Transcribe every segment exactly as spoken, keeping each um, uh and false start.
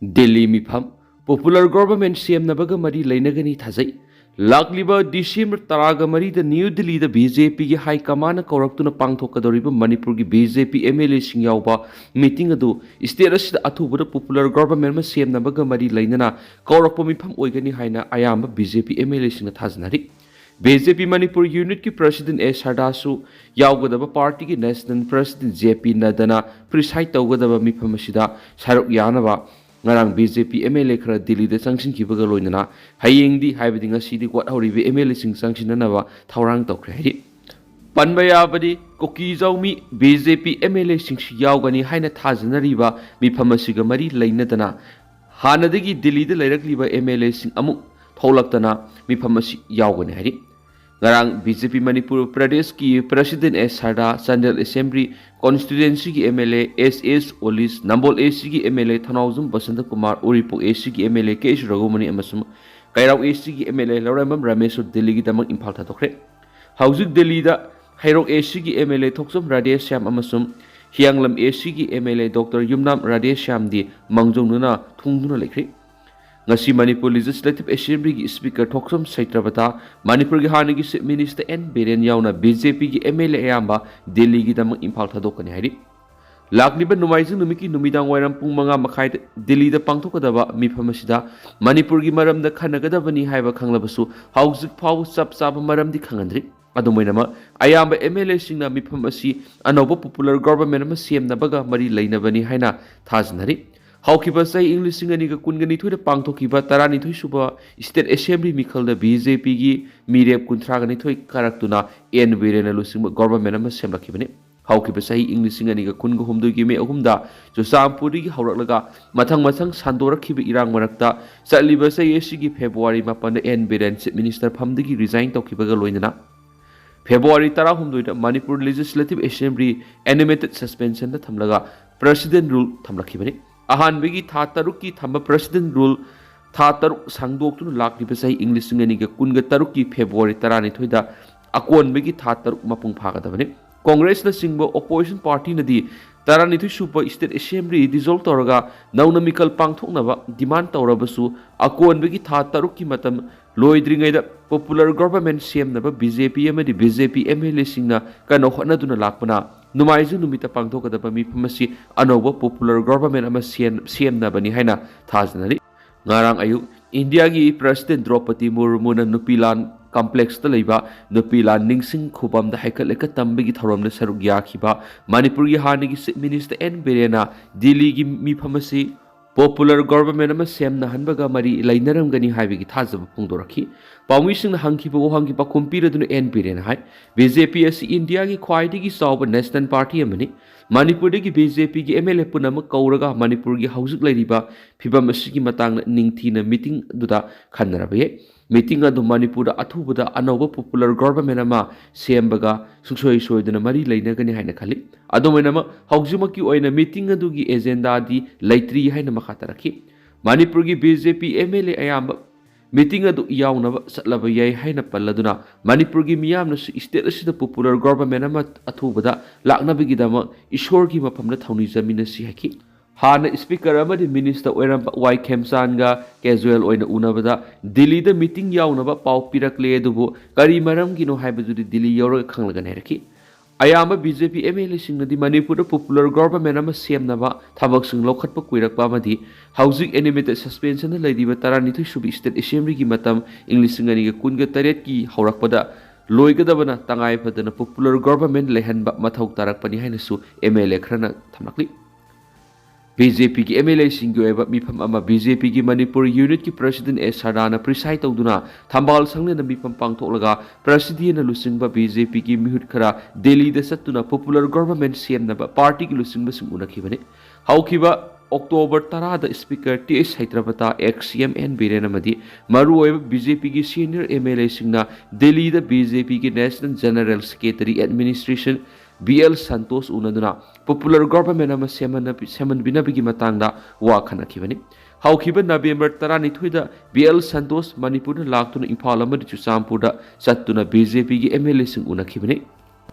ꯗꯤꯜꯂꯤ ꯃꯤꯐꯝ꯫ Popular government ꯁꯦꯝꯅꯕꯒ ꯃꯔꯤ ꯂꯩꯅꯒꯅꯤ ꯊꯥꯖꯩ꯫ ꯂꯥꯛꯂꯤꯕ ꯗꯤꯁꯦꯝꯕꯔ ꯇꯔꯥꯒ ꯃꯔꯤꯗ ꯅ꯭ꯌꯨ ꯗꯤꯜꯂꯤꯗ ꯕꯤ ꯖꯦ ꯄꯤꯒꯤ ꯍꯥꯏ ꯀꯃꯥꯟꯅ ꯀꯧꯔꯛꯇꯨꯅ ꯄꯥꯡꯊꯣꯛꯀꯗꯧꯔꯤꯕ ꯃꯅꯤꯄꯨꯔꯒꯤ B J P M L ꯑꯦꯁꯤꯡ ꯌꯥꯎꯕ ꯃꯤꯇꯤꯡ ꯑꯗꯨ ꯁ꯭ꯇꯦꯠ ꯑꯁꯤꯗ ꯑꯊꯨꯕꯗ popular government ꯑꯃ ꯁꯦꯝꯅꯕꯒ ꯃꯔꯤ ꯂꯩꯅꯅ ꯀꯧꯔꯛꯄ ꯃꯤꯐꯝ ꯑꯣꯏꯒꯅꯤ ꯍꯥꯏꯅ ꯑꯌꯥꯝꯕ B J P M L ꯑꯦꯁꯤꯡꯅ ꯊꯥꯖꯅꯔꯤ꯫ ꯕꯤ ꯖꯦ ꯄꯤ ꯃꯅꯤꯄꯨꯔ ꯌꯨꯅꯤꯠꯀꯤ ꯄ꯭ꯔꯁꯤꯗꯦꯟ ꯑꯦ ꯁꯔꯗꯥꯁꯨ ꯌꯥꯎꯒꯗꯕ, ꯄꯥꯔꯇꯤꯒꯤ ꯅꯦꯁꯅꯦꯜ ꯄ꯭ꯔꯁꯤꯗꯦꯟ ꯖꯦ ꯄꯤ ꯅꯗ꯭ꯗꯥꯅ ꯄ꯭ꯔꯤꯁꯥꯏꯗ ꯇꯧꯒꯗꯕ ꯃꯤꯐꯝ ꯑꯁꯤꯗ ꯁꯔꯨꯛ ꯌꯥꯅꯕ ꯉꯔꯥꯡ B J P M L A ꯈꯔ ꯗꯤꯜꯂꯤꯗ ꯆꯪꯁꯤꯟꯈꯤꯕꯒ ꯂꯣꯏꯅꯅ ꯍꯌꯦꯡꯗꯤ, ꯍꯥꯏꯕꯗꯤ ꯉꯁꯤꯗꯤ, ꯋꯥꯠꯍꯧꯔꯤꯕ ꯑꯦꯝ ꯑꯦꯜ ꯑꯦꯁꯤꯡ ꯆꯪꯁꯤꯟꯅꯅꯕ ꯊꯧꯔꯥꯡ ꯇꯧꯈ꯭ꯔꯦ ꯍꯥꯏꯔꯤ꯫ ꯄꯟꯕ ꯌꯥꯕꯗꯤ, ꯀꯨꯀꯤꯖꯥꯎꯃꯤ B J P M L ꯑꯦꯁꯤꯡꯁꯨ ꯌꯥꯎꯒꯅꯤ ꯍꯥꯏꯅ ꯊꯥꯖꯅꯔꯤꯕ ꯃꯤꯐꯝ ꯑꯁꯤꯒ ꯃꯔꯤ ꯂꯩꯅꯗꯅ ꯍꯥꯟꯅꯗꯒꯤ ꯗꯤꯜꯂꯤꯗ ꯂꯩꯔꯛꯂꯤꯕ ꯑꯦꯝ ꯑꯦꯜ ꯑꯦꯁꯤꯡ ꯑꯃꯨꯛ ꯊꯣꯛꯂꯛꯇꯅ ꯃꯤꯐꯝ ꯑꯁꯤ ꯌꯥꯎꯒꯅꯤ ꯍꯥꯏꯔꯤ꯫ ꯉꯔꯥꯡ ꯕꯤ ꯖꯦ ꯄꯤ ꯃꯅꯤꯄꯨꯔ ꯄ꯭ꯔꯗꯦꯁꯀꯤ president A Sharda, Chandel assembly ꯀꯣꯟꯁꯇꯤꯇ꯭ꯋꯦꯟꯁꯤꯒꯤ M L A S S Olish, Nambol A ꯁꯤꯒꯤ M L A Thounaojam Basanta Kumar, ꯎꯔꯤꯄꯣꯛ ꯑꯦ ꯁꯤꯒꯤ ꯑꯦꯝ ꯑꯦꯜ ꯑꯦ ꯀꯦ ꯑꯦꯁ ꯔꯘꯨꯃꯅꯤ ꯑꯃꯁꯨꯡ ꯀꯩꯔꯥꯎ ꯑꯦ ꯁꯤꯒꯤ ꯑꯦꯝ ꯑꯦꯜ ꯑꯦ ꯂꯧꯔꯦꯝꯕꯝ ꯔꯥꯃꯦꯁꯁꯨ ꯗꯤꯜꯂꯤꯒꯤꯗꯃꯛ ꯏꯝꯐꯥꯜ ꯊꯥꯗꯣꯛꯈ꯭ꯔꯦ꯫ ꯍꯧꯖꯤꯛ ꯗꯤꯜꯂꯤꯗ ꯍꯩꯔꯣꯛ ꯑꯦ ꯁꯤꯒꯤ ꯑꯦꯝ ꯑꯦꯜ ꯑꯦ ꯊꯣꯛꯆꯣꯝ ꯔꯥꯙꯦꯁ꯭ꯌꯥꯝ ꯑꯃꯁꯨꯡ ꯍꯤꯌꯥꯡꯂꯝ ꯑꯦ ꯁꯤꯒꯤ ꯑꯦꯝ ꯑꯦꯜ ꯑꯦ ꯗꯣꯛꯇꯔ ꯌꯨꯝꯅꯥꯝ ꯔꯥꯙꯦꯁ꯭ꯌꯥꯝꯗꯤ ꯃꯥꯡꯖꯧꯅꯅ ꯊꯨꯡꯗꯨꯅ ꯂꯩꯈ꯭ꯔꯦ꯫ ꯉꯁꯤ ꯃꯅꯤꯄꯨꯔ ꯂꯦꯖꯤꯁꯂꯦꯇꯤꯚ ꯑꯦꯁꯦꯝꯕ꯭ꯂꯤꯒꯤ ꯁ꯭ꯄꯤꯀꯔ ꯊꯣꯛꯆꯣꯝ ꯁꯩꯇ꯭ꯔꯕꯇꯥ, ꯃꯅꯤꯄꯨꯔꯒꯤ ꯍꯥꯟꯅꯒꯤ ꯆꯤꯐ ꯃꯤꯅꯤꯁꯇꯔ ꯑꯦꯟ ꯕꯤꯔꯦꯟ ꯌꯥꯎꯅ ꯕꯤ ꯖꯦ ꯄꯤꯒꯤ ꯑꯦꯝ ꯑꯦꯜ ꯑꯦ ꯑꯌꯥꯝꯕ ꯗꯤꯜꯂꯤꯒꯤꯗꯃꯛ ꯏꯝꯐꯥꯜ ꯊꯥꯗꯣꯛꯀꯅꯤ ꯍꯥꯏꯔꯤ꯫ ꯂꯥꯛꯂꯤꯕ ꯅꯣꯡꯃꯥꯏꯖꯤꯡ ꯅꯨꯃꯤꯠꯀꯤ ꯅꯨꯃꯤꯗꯥꯡ ꯋꯥꯏꯔꯝ ꯄꯨꯡ ꯃꯉꯥ ꯃꯈꯥꯏꯗ ꯗꯤꯜꯂꯤꯗ ꯄꯥꯡꯊꯣꯛꯀꯗꯕ ꯃꯤꯐꯝ ꯑꯁꯤꯗ ꯃꯅꯤꯄꯨꯔꯒꯤ ꯃꯔꯝꯗ ꯈꯟꯅꯒꯗꯕꯅꯤ ꯍꯥꯏꯕ ꯈꯪꯂꯕꯁꯨ, ꯍꯧꯖꯤꯛ ꯐꯥꯎꯕ ꯆꯞ ꯆꯥꯕ ꯃꯔꯝꯗꯤ ꯈꯪꯍꯟꯗ꯭ꯔꯤ꯫ ꯑꯗꯨꯝ ꯑꯣꯏꯅꯃꯛ, ꯑꯌꯥꯝꯕ ꯑꯦꯝ ꯑꯦꯜ ꯑꯦꯁꯤꯡꯅ ꯃꯤꯐꯝ ꯑꯁꯤ ꯑꯅꯧꯕ popular government ꯑꯃ ꯁꯦꯝꯅꯕꯒ ꯃꯔꯤ ꯂꯩꯅꯕꯅꯤ ꯍꯥꯏꯅ ꯊꯥꯖꯅꯔꯤ꯫ ꯍꯧꯈꯤꯕ ꯆꯍꯤ ꯏꯪ ꯂꯤꯁꯤꯡ ꯑꯅꯤꯒ ꯀꯨꯟꯒ ꯅꯤꯊꯣꯏꯗ ꯄꯥꯡꯊꯣꯛꯈꯤꯕ ꯇꯔꯥꯅꯤꯊꯣꯏ ꯁꯨꯕ ꯁ꯭ꯇꯦꯠ ꯑꯦꯁꯦꯝꯕ꯭ꯂꯤ ꯃꯤꯈꯜꯗ ꯕꯤ ꯖꯦ ꯄꯤꯒꯤ ꯃꯤꯔꯦꯞ ꯀꯨꯟꯊ꯭ꯔꯥꯒ ꯅꯤꯊꯣꯏ ꯀꯥꯔꯛꯇꯨꯅ ꯑꯦꯟ ꯕꯤꯔꯦꯟꯅ ꯂꯨꯆꯤꯡꯕ ꯒꯣꯚꯔꯟꯃꯦꯟꯠ ꯑꯃ ꯁꯦꯝꯂꯛꯈꯤꯕꯅꯤ꯫ ꯍꯧꯈꯤꯕ ꯆꯍꯤ ꯏꯪ ꯂꯤꯁꯤꯡ ꯑꯅꯤꯒ ꯀꯨꯟꯒ ꯍꯨꯝꯗꯣꯏꯒꯤ ꯃꯦ ꯑꯍꯨꯝꯗ ꯆꯨꯔꯆꯥꯟꯄꯨꯔꯗꯒꯤ ꯍꯧꯔꯛꯂꯒ ꯃꯊꯪ ꯃꯊꯪ ꯁꯟꯗꯣꯔꯛꯈꯤꯕ ꯏꯔꯥꯡ ꯃꯔꯛꯇ ꯆꯠꯂꯤꯕ ꯆꯍꯤ ꯑꯁꯤꯒꯤ ꯐꯦꯕ꯭ꯔꯨꯋꯥꯔꯤ ꯃꯥꯄꯟꯗ ꯑꯦꯟ ꯕꯤꯔꯦꯟ ꯆꯤꯐ ꯃꯤꯅꯤꯁꯇꯔ ꯐꯝꯗꯒꯤ ꯔꯤꯖꯥꯏꯟ ꯇꯧꯈꯤꯕꯒ ꯂꯣꯏꯅꯅ ꯐꯦꯕ꯭ꯔꯨꯋꯥꯔꯤ ꯇꯔꯥꯍꯨꯝꯗꯣꯏꯗ ꯃꯅꯤꯄꯨꯔ ꯂꯦꯖꯤꯁꯂꯦꯇꯤꯚ ꯑꯦꯁꯦꯝꯕ꯭ꯂꯤ ꯑꯦꯅꯤꯃꯦꯇꯦꯗ ꯁꯁꯄꯦꯟꯁꯟꯗ ꯊꯝꯂꯒ ꯄ꯭ꯔꯁꯤꯗꯦꯟ ꯔꯨꯜ ꯊꯝꯂꯛꯈꯤꯕꯅꯤ꯫ ꯑꯍꯥꯟꯕꯒꯤ ꯊꯥ ꯇꯔꯨꯛꯀꯤ ꯊꯝꯕ ꯄ꯭ꯔꯁꯤꯗꯦꯟ ꯔꯨꯜ ꯊꯥ ꯇꯔꯨꯛ ꯁꯥꯡꯗꯣꯛꯇꯨꯅ ꯂꯥꯛꯂꯤꯕ ꯆꯍꯤ ꯏꯪ ꯂꯤꯁꯤꯡ ꯑꯅꯤꯒ ꯀꯨꯟꯒ ꯇꯔꯨꯛꯀꯤ ꯐꯦꯕ꯭ꯔꯨꯋꯥꯔꯤ ꯇꯔꯥꯅꯤꯊꯣꯏꯗ ꯑꯀꯣꯟꯕꯒꯤ ꯊꯥ ꯇꯔꯨꯛ ꯃꯄꯨꯡ ꯐꯥꯒꯗꯕꯅꯤ꯫ ꯀꯣꯡꯒ꯭ꯔꯦꯁꯅꯆꯤꯡꯕ ꯑꯣꯄꯣꯖꯤꯁꯟ ꯄꯥꯔꯇꯤꯅꯗꯤ ꯇꯔꯥꯅꯤꯊꯣꯏ ꯁꯨꯕ State Assembly dissolve ꯇꯧꯔꯒ ꯅꯧꯅ ꯃꯤꯈꯜ ꯄꯥꯡꯊꯣꯛꯅꯕ demand ꯇꯧꯔꯕꯁꯨ, ꯑꯀꯣꯟꯕꯒꯤ ꯊꯥ ꯇꯔꯨꯛꯀꯤ ꯃꯇꯝ ꯂꯣꯏꯗ꯭ꯔꯤꯉꯩꯗ popular government ꯁꯦꯝꯅꯕ BJP ꯑꯃꯗꯤ BJP MLAꯁꯤꯡꯅ ꯀꯟꯅ ꯍꯣꯠꯅꯗꯨꯅ ꯂꯥꯛꯄꯅ, ꯅꯣꯡꯃꯥꯏꯖꯤꯡ ꯅꯨꯃꯤꯠꯇ ꯄꯥꯡꯊꯣꯛꯀꯗꯕ ꯃꯤꯐꯝ ꯑꯁꯤ ꯑꯅꯧꯕ popular government ꯑꯃ ꯁꯦꯝ-, ꯁꯦꯝꯅꯕꯅꯤ ꯍꯥꯏꯅ ꯊꯥꯖꯅꯔꯤ꯫ ꯉꯔꯥꯡ ꯑꯌꯨꯛ ꯏꯟꯗꯤꯌꯥꯒꯤ President ꯗ꯭ꯔꯧꯄꯗꯤ ꯃꯨꯔꯃꯨꯅ ꯅꯨꯄꯤ ꯂꯥꯟ complexꯇ ꯂꯩꯕ ꯅꯨꯄꯤ ꯂꯥꯟ ꯅꯤꯡꯁꯤꯡ ꯈꯨꯕꯝꯗ ꯍꯩꯀꯠ ꯂꯩꯀꯠ ꯇꯝꯕꯒꯤ ꯊꯧꯔꯝꯗ ꯁꯔꯨꯛ ꯌꯥꯈꯤꯕ ꯃꯅꯤꯄꯨꯔꯒꯤ ꯍꯥꯟꯅꯒꯤ Chief Minister N ꯕꯤꯔꯦꯟꯅ ꯗꯤꯜꯂꯤꯒꯤ ꯃꯤꯐꯝ ꯑꯁꯤ popular government ꯑꯃ ꯁꯦꯝꯅꯍꯟꯕꯒ ꯃꯔꯤ ꯂꯩꯅꯔꯝꯒꯅꯤ ꯍꯥꯏꯕꯒꯤ ꯊꯥꯖꯕ ꯐꯣꯡꯗꯣꯔꯛꯈꯤ꯫ ꯄꯥꯎꯃꯤꯁꯤꯡꯅ ꯍꯪꯈꯤꯕ ꯋꯥꯍꯪꯒꯤ ꯄꯥꯎꯈꯨꯝ ꯄꯤꯔꯗꯨꯅ N ꯕꯤꯔꯦꯟꯅ ꯍꯥꯏ, BJP ꯑꯁꯤ ꯏꯟꯗꯤꯌꯥꯒꯤ ꯈ꯭ꯋꯥꯏꯗꯒꯤ ꯆꯥꯎꯕ national party ꯑꯃꯅꯤ꯫ ꯃꯅꯤꯄꯨꯔꯗꯒꯤ BJPꯒꯤ MLA ꯄꯨꯝꯅꯃꯛ ꯀꯧꯔꯒ ꯃꯅꯤꯄꯨꯔꯒꯤ ꯍꯧꯖꯤꯛ ꯂꯩꯔꯤꯕ ꯐꯤꯕꯝ ꯑꯁꯤꯒꯤ ꯃꯇꯥꯡꯗ ꯅꯤꯡꯊꯤꯅ meeting ꯑꯗꯨꯗ ꯈꯟꯅꯔꯕ ꯌꯥꯏ꯫ Meeting ꯑꯗꯨ ꯃꯅꯤꯄꯨꯔꯗ ꯑꯊꯨꯕꯗ ꯑꯅꯧꯕ popular government ꯑꯃ ꯁꯦꯝꯕꯒ ꯁꯨꯡꯁꯣꯏ ꯁꯣꯏꯗꯅ ꯃꯔꯤ ꯂꯩꯅꯒꯅꯤ ꯍꯥꯏꯅ ꯈꯜꯂꯤ꯫ ꯑꯗꯨꯝ ꯑꯣꯏꯅꯃꯛ, ꯍꯧꯖꯤꯛꯃꯛꯀꯤ ꯑꯣꯏꯅ meeting ꯑꯗꯨꯒꯤ agendaꯗꯤ ꯂꯩꯇ꯭ꯔꯤ ꯍꯥꯏꯅ ꯃꯈꯥ ꯇꯥꯔꯛꯈꯤ꯫ ꯃꯅꯤꯄꯨꯔꯒꯤ BJP MLA ꯑꯌꯥꯝꯕ meeting ꯑꯗꯨ ꯌꯥꯎꯅꯕ ꯆꯠꯂꯕ ꯌꯥꯏ ꯍꯥꯏꯅ ꯄꯜꯂꯗꯨꯅ, ꯃꯅꯤꯄꯨꯔꯒꯤ ꯃꯤꯌꯥꯝꯅꯁꯨ state ꯑꯁꯤꯗ popular government ꯑꯃ ꯑꯊꯨꯕꯗ ꯂꯥꯛꯅꯕꯒꯤꯗꯃꯛ ꯏꯁꯣꯔꯒꯤ ꯃꯐꯝꯗ ꯊꯧꯅꯤꯖꯃꯤꯟꯅꯁꯤ ꯍꯥꯏꯈꯤ꯫ ꯍꯥꯟꯅ Speaker ꯑꯃꯗꯤ Minister ꯑꯣꯏꯔꯝꯕ ꯋꯥꯏ ꯈꯦꯝꯆꯥꯟꯒ casual ꯑꯣꯏꯅ ꯎꯅꯕꯗ ꯗꯤꯜꯂꯤꯗ meeting ꯌꯥꯎꯅꯕ ꯄꯥꯎ ꯄꯤꯔꯛꯂꯦ, ꯑꯗꯨꯕꯨ ꯀꯔꯤ ꯃꯔꯝꯒꯤꯅꯣ ꯍꯥꯏꯕꯗꯨꯗꯤ ꯗꯤꯜꯂꯤ ꯌꯧꯔꯒ ꯈꯪꯂꯒꯅꯤ ꯍꯥꯏꯔꯛꯈꯤ꯫ ꯑꯌꯥꯝꯕ BJP MLAꯁꯤꯡꯅꯗꯤ ꯃꯅꯤꯄꯨꯔꯗ popular government ꯑꯃ ꯁꯦꯝꯅꯕ ꯊꯕꯛꯁꯤꯡ ꯂꯧꯈꯠꯄ ꯀꯨꯏꯔꯛꯄ ꯑꯃꯗꯤ ꯍꯧꯖꯤꯛ animated suspensionꯗ ꯂꯩꯔꯤꯕ ꯇꯔꯥꯅꯤꯊꯣꯏ ꯁꯨꯕ State Assemblyꯒꯤ ꯃꯇꯝ ꯏꯪ ꯂꯤꯁꯤꯡ ꯑꯅꯤꯒ ꯀꯨꯟꯒ ꯇꯔꯦꯠꯀꯤ ꯍꯧꯔꯛꯄꯗ ꯂꯣꯏꯒꯗꯕꯅ ꯇꯉꯥꯏ ꯐꯗꯅ popular government ꯂꯩꯍꯟꯕ ꯃꯊꯧ ꯇꯥꯔꯛꯄꯅꯤ ꯍꯥꯏꯅꯁꯨ MLA ꯈꯔꯅ ꯊꯝꯂꯛꯂꯤ꯫ BJPꯒꯤ MLAꯁꯤꯡꯒꯤ ꯑꯣꯏꯕ ꯃꯤꯐꯝ ꯑꯃ BJPꯒꯤ ꯃꯅꯤꯄꯨꯔ unitꯀꯤ President ꯑꯦꯁ ꯁꯔꯗꯥꯅ preside ꯇꯧꯗꯨꯅ ꯊꯝꯕꯥꯜ ꯁꯪꯂꯦꯟꯗ ꯃꯤꯐꯝ ꯄꯥꯡꯊꯣꯛꯂꯒ, Presidentꯅ ꯂꯨꯆꯤꯡꯕ BJPꯒꯤ ꯃꯤꯍꯨꯠ ꯈꯔ ꯗꯤꯜꯂꯤꯗ ꯆꯠꯇꯨꯅ popular government ꯁꯦꯝꯅꯕ partyꯒꯤ ꯂꯨꯆꯤꯡꯕꯁꯤꯡ ꯎꯅꯈꯤꯕꯅꯤ꯫ ꯍꯧꯈꯤꯕ October ꯇꯔꯥꯗ Speaker T H Satyabrata, ex CM N Biren ꯑꯃꯗꯤ ꯃꯔꯨꯑꯣꯏꯕ BJPꯒꯤ senior MLAꯁꯤꯡꯅ ꯗꯤꯜꯂꯤꯗ BJPꯒꯤ National General Secretary Administration B L Santosh ꯎꯅꯗꯨꯅ popular government ꯑꯃ ꯁꯦꯝꯍꯟꯅ-, ꯁꯦꯝꯍꯟꯕꯤꯅꯕꯒꯤ ꯃꯇꯥꯡꯗ ꯋꯥ ꯈꯟꯅꯈꯤꯕꯅꯤ꯫ ꯍꯧꯈꯤꯕ November ꯇꯔꯥꯅꯤꯊꯣꯏꯗ ꯕꯤ ꯑꯦꯜ ꯁꯟꯇꯣꯁ ꯃꯅꯤꯄꯨꯔꯗ ꯂꯥꯛꯇꯨꯅ ꯏꯝꯐꯥꯜ ꯑꯃꯗꯤ ꯆꯨꯔꯆꯥꯟꯄꯨꯔꯗ ꯆꯠꯇꯨꯅ BJPꯒꯤ MLAꯁꯤꯡ ꯎꯅꯈꯤꯕꯅꯤ꯫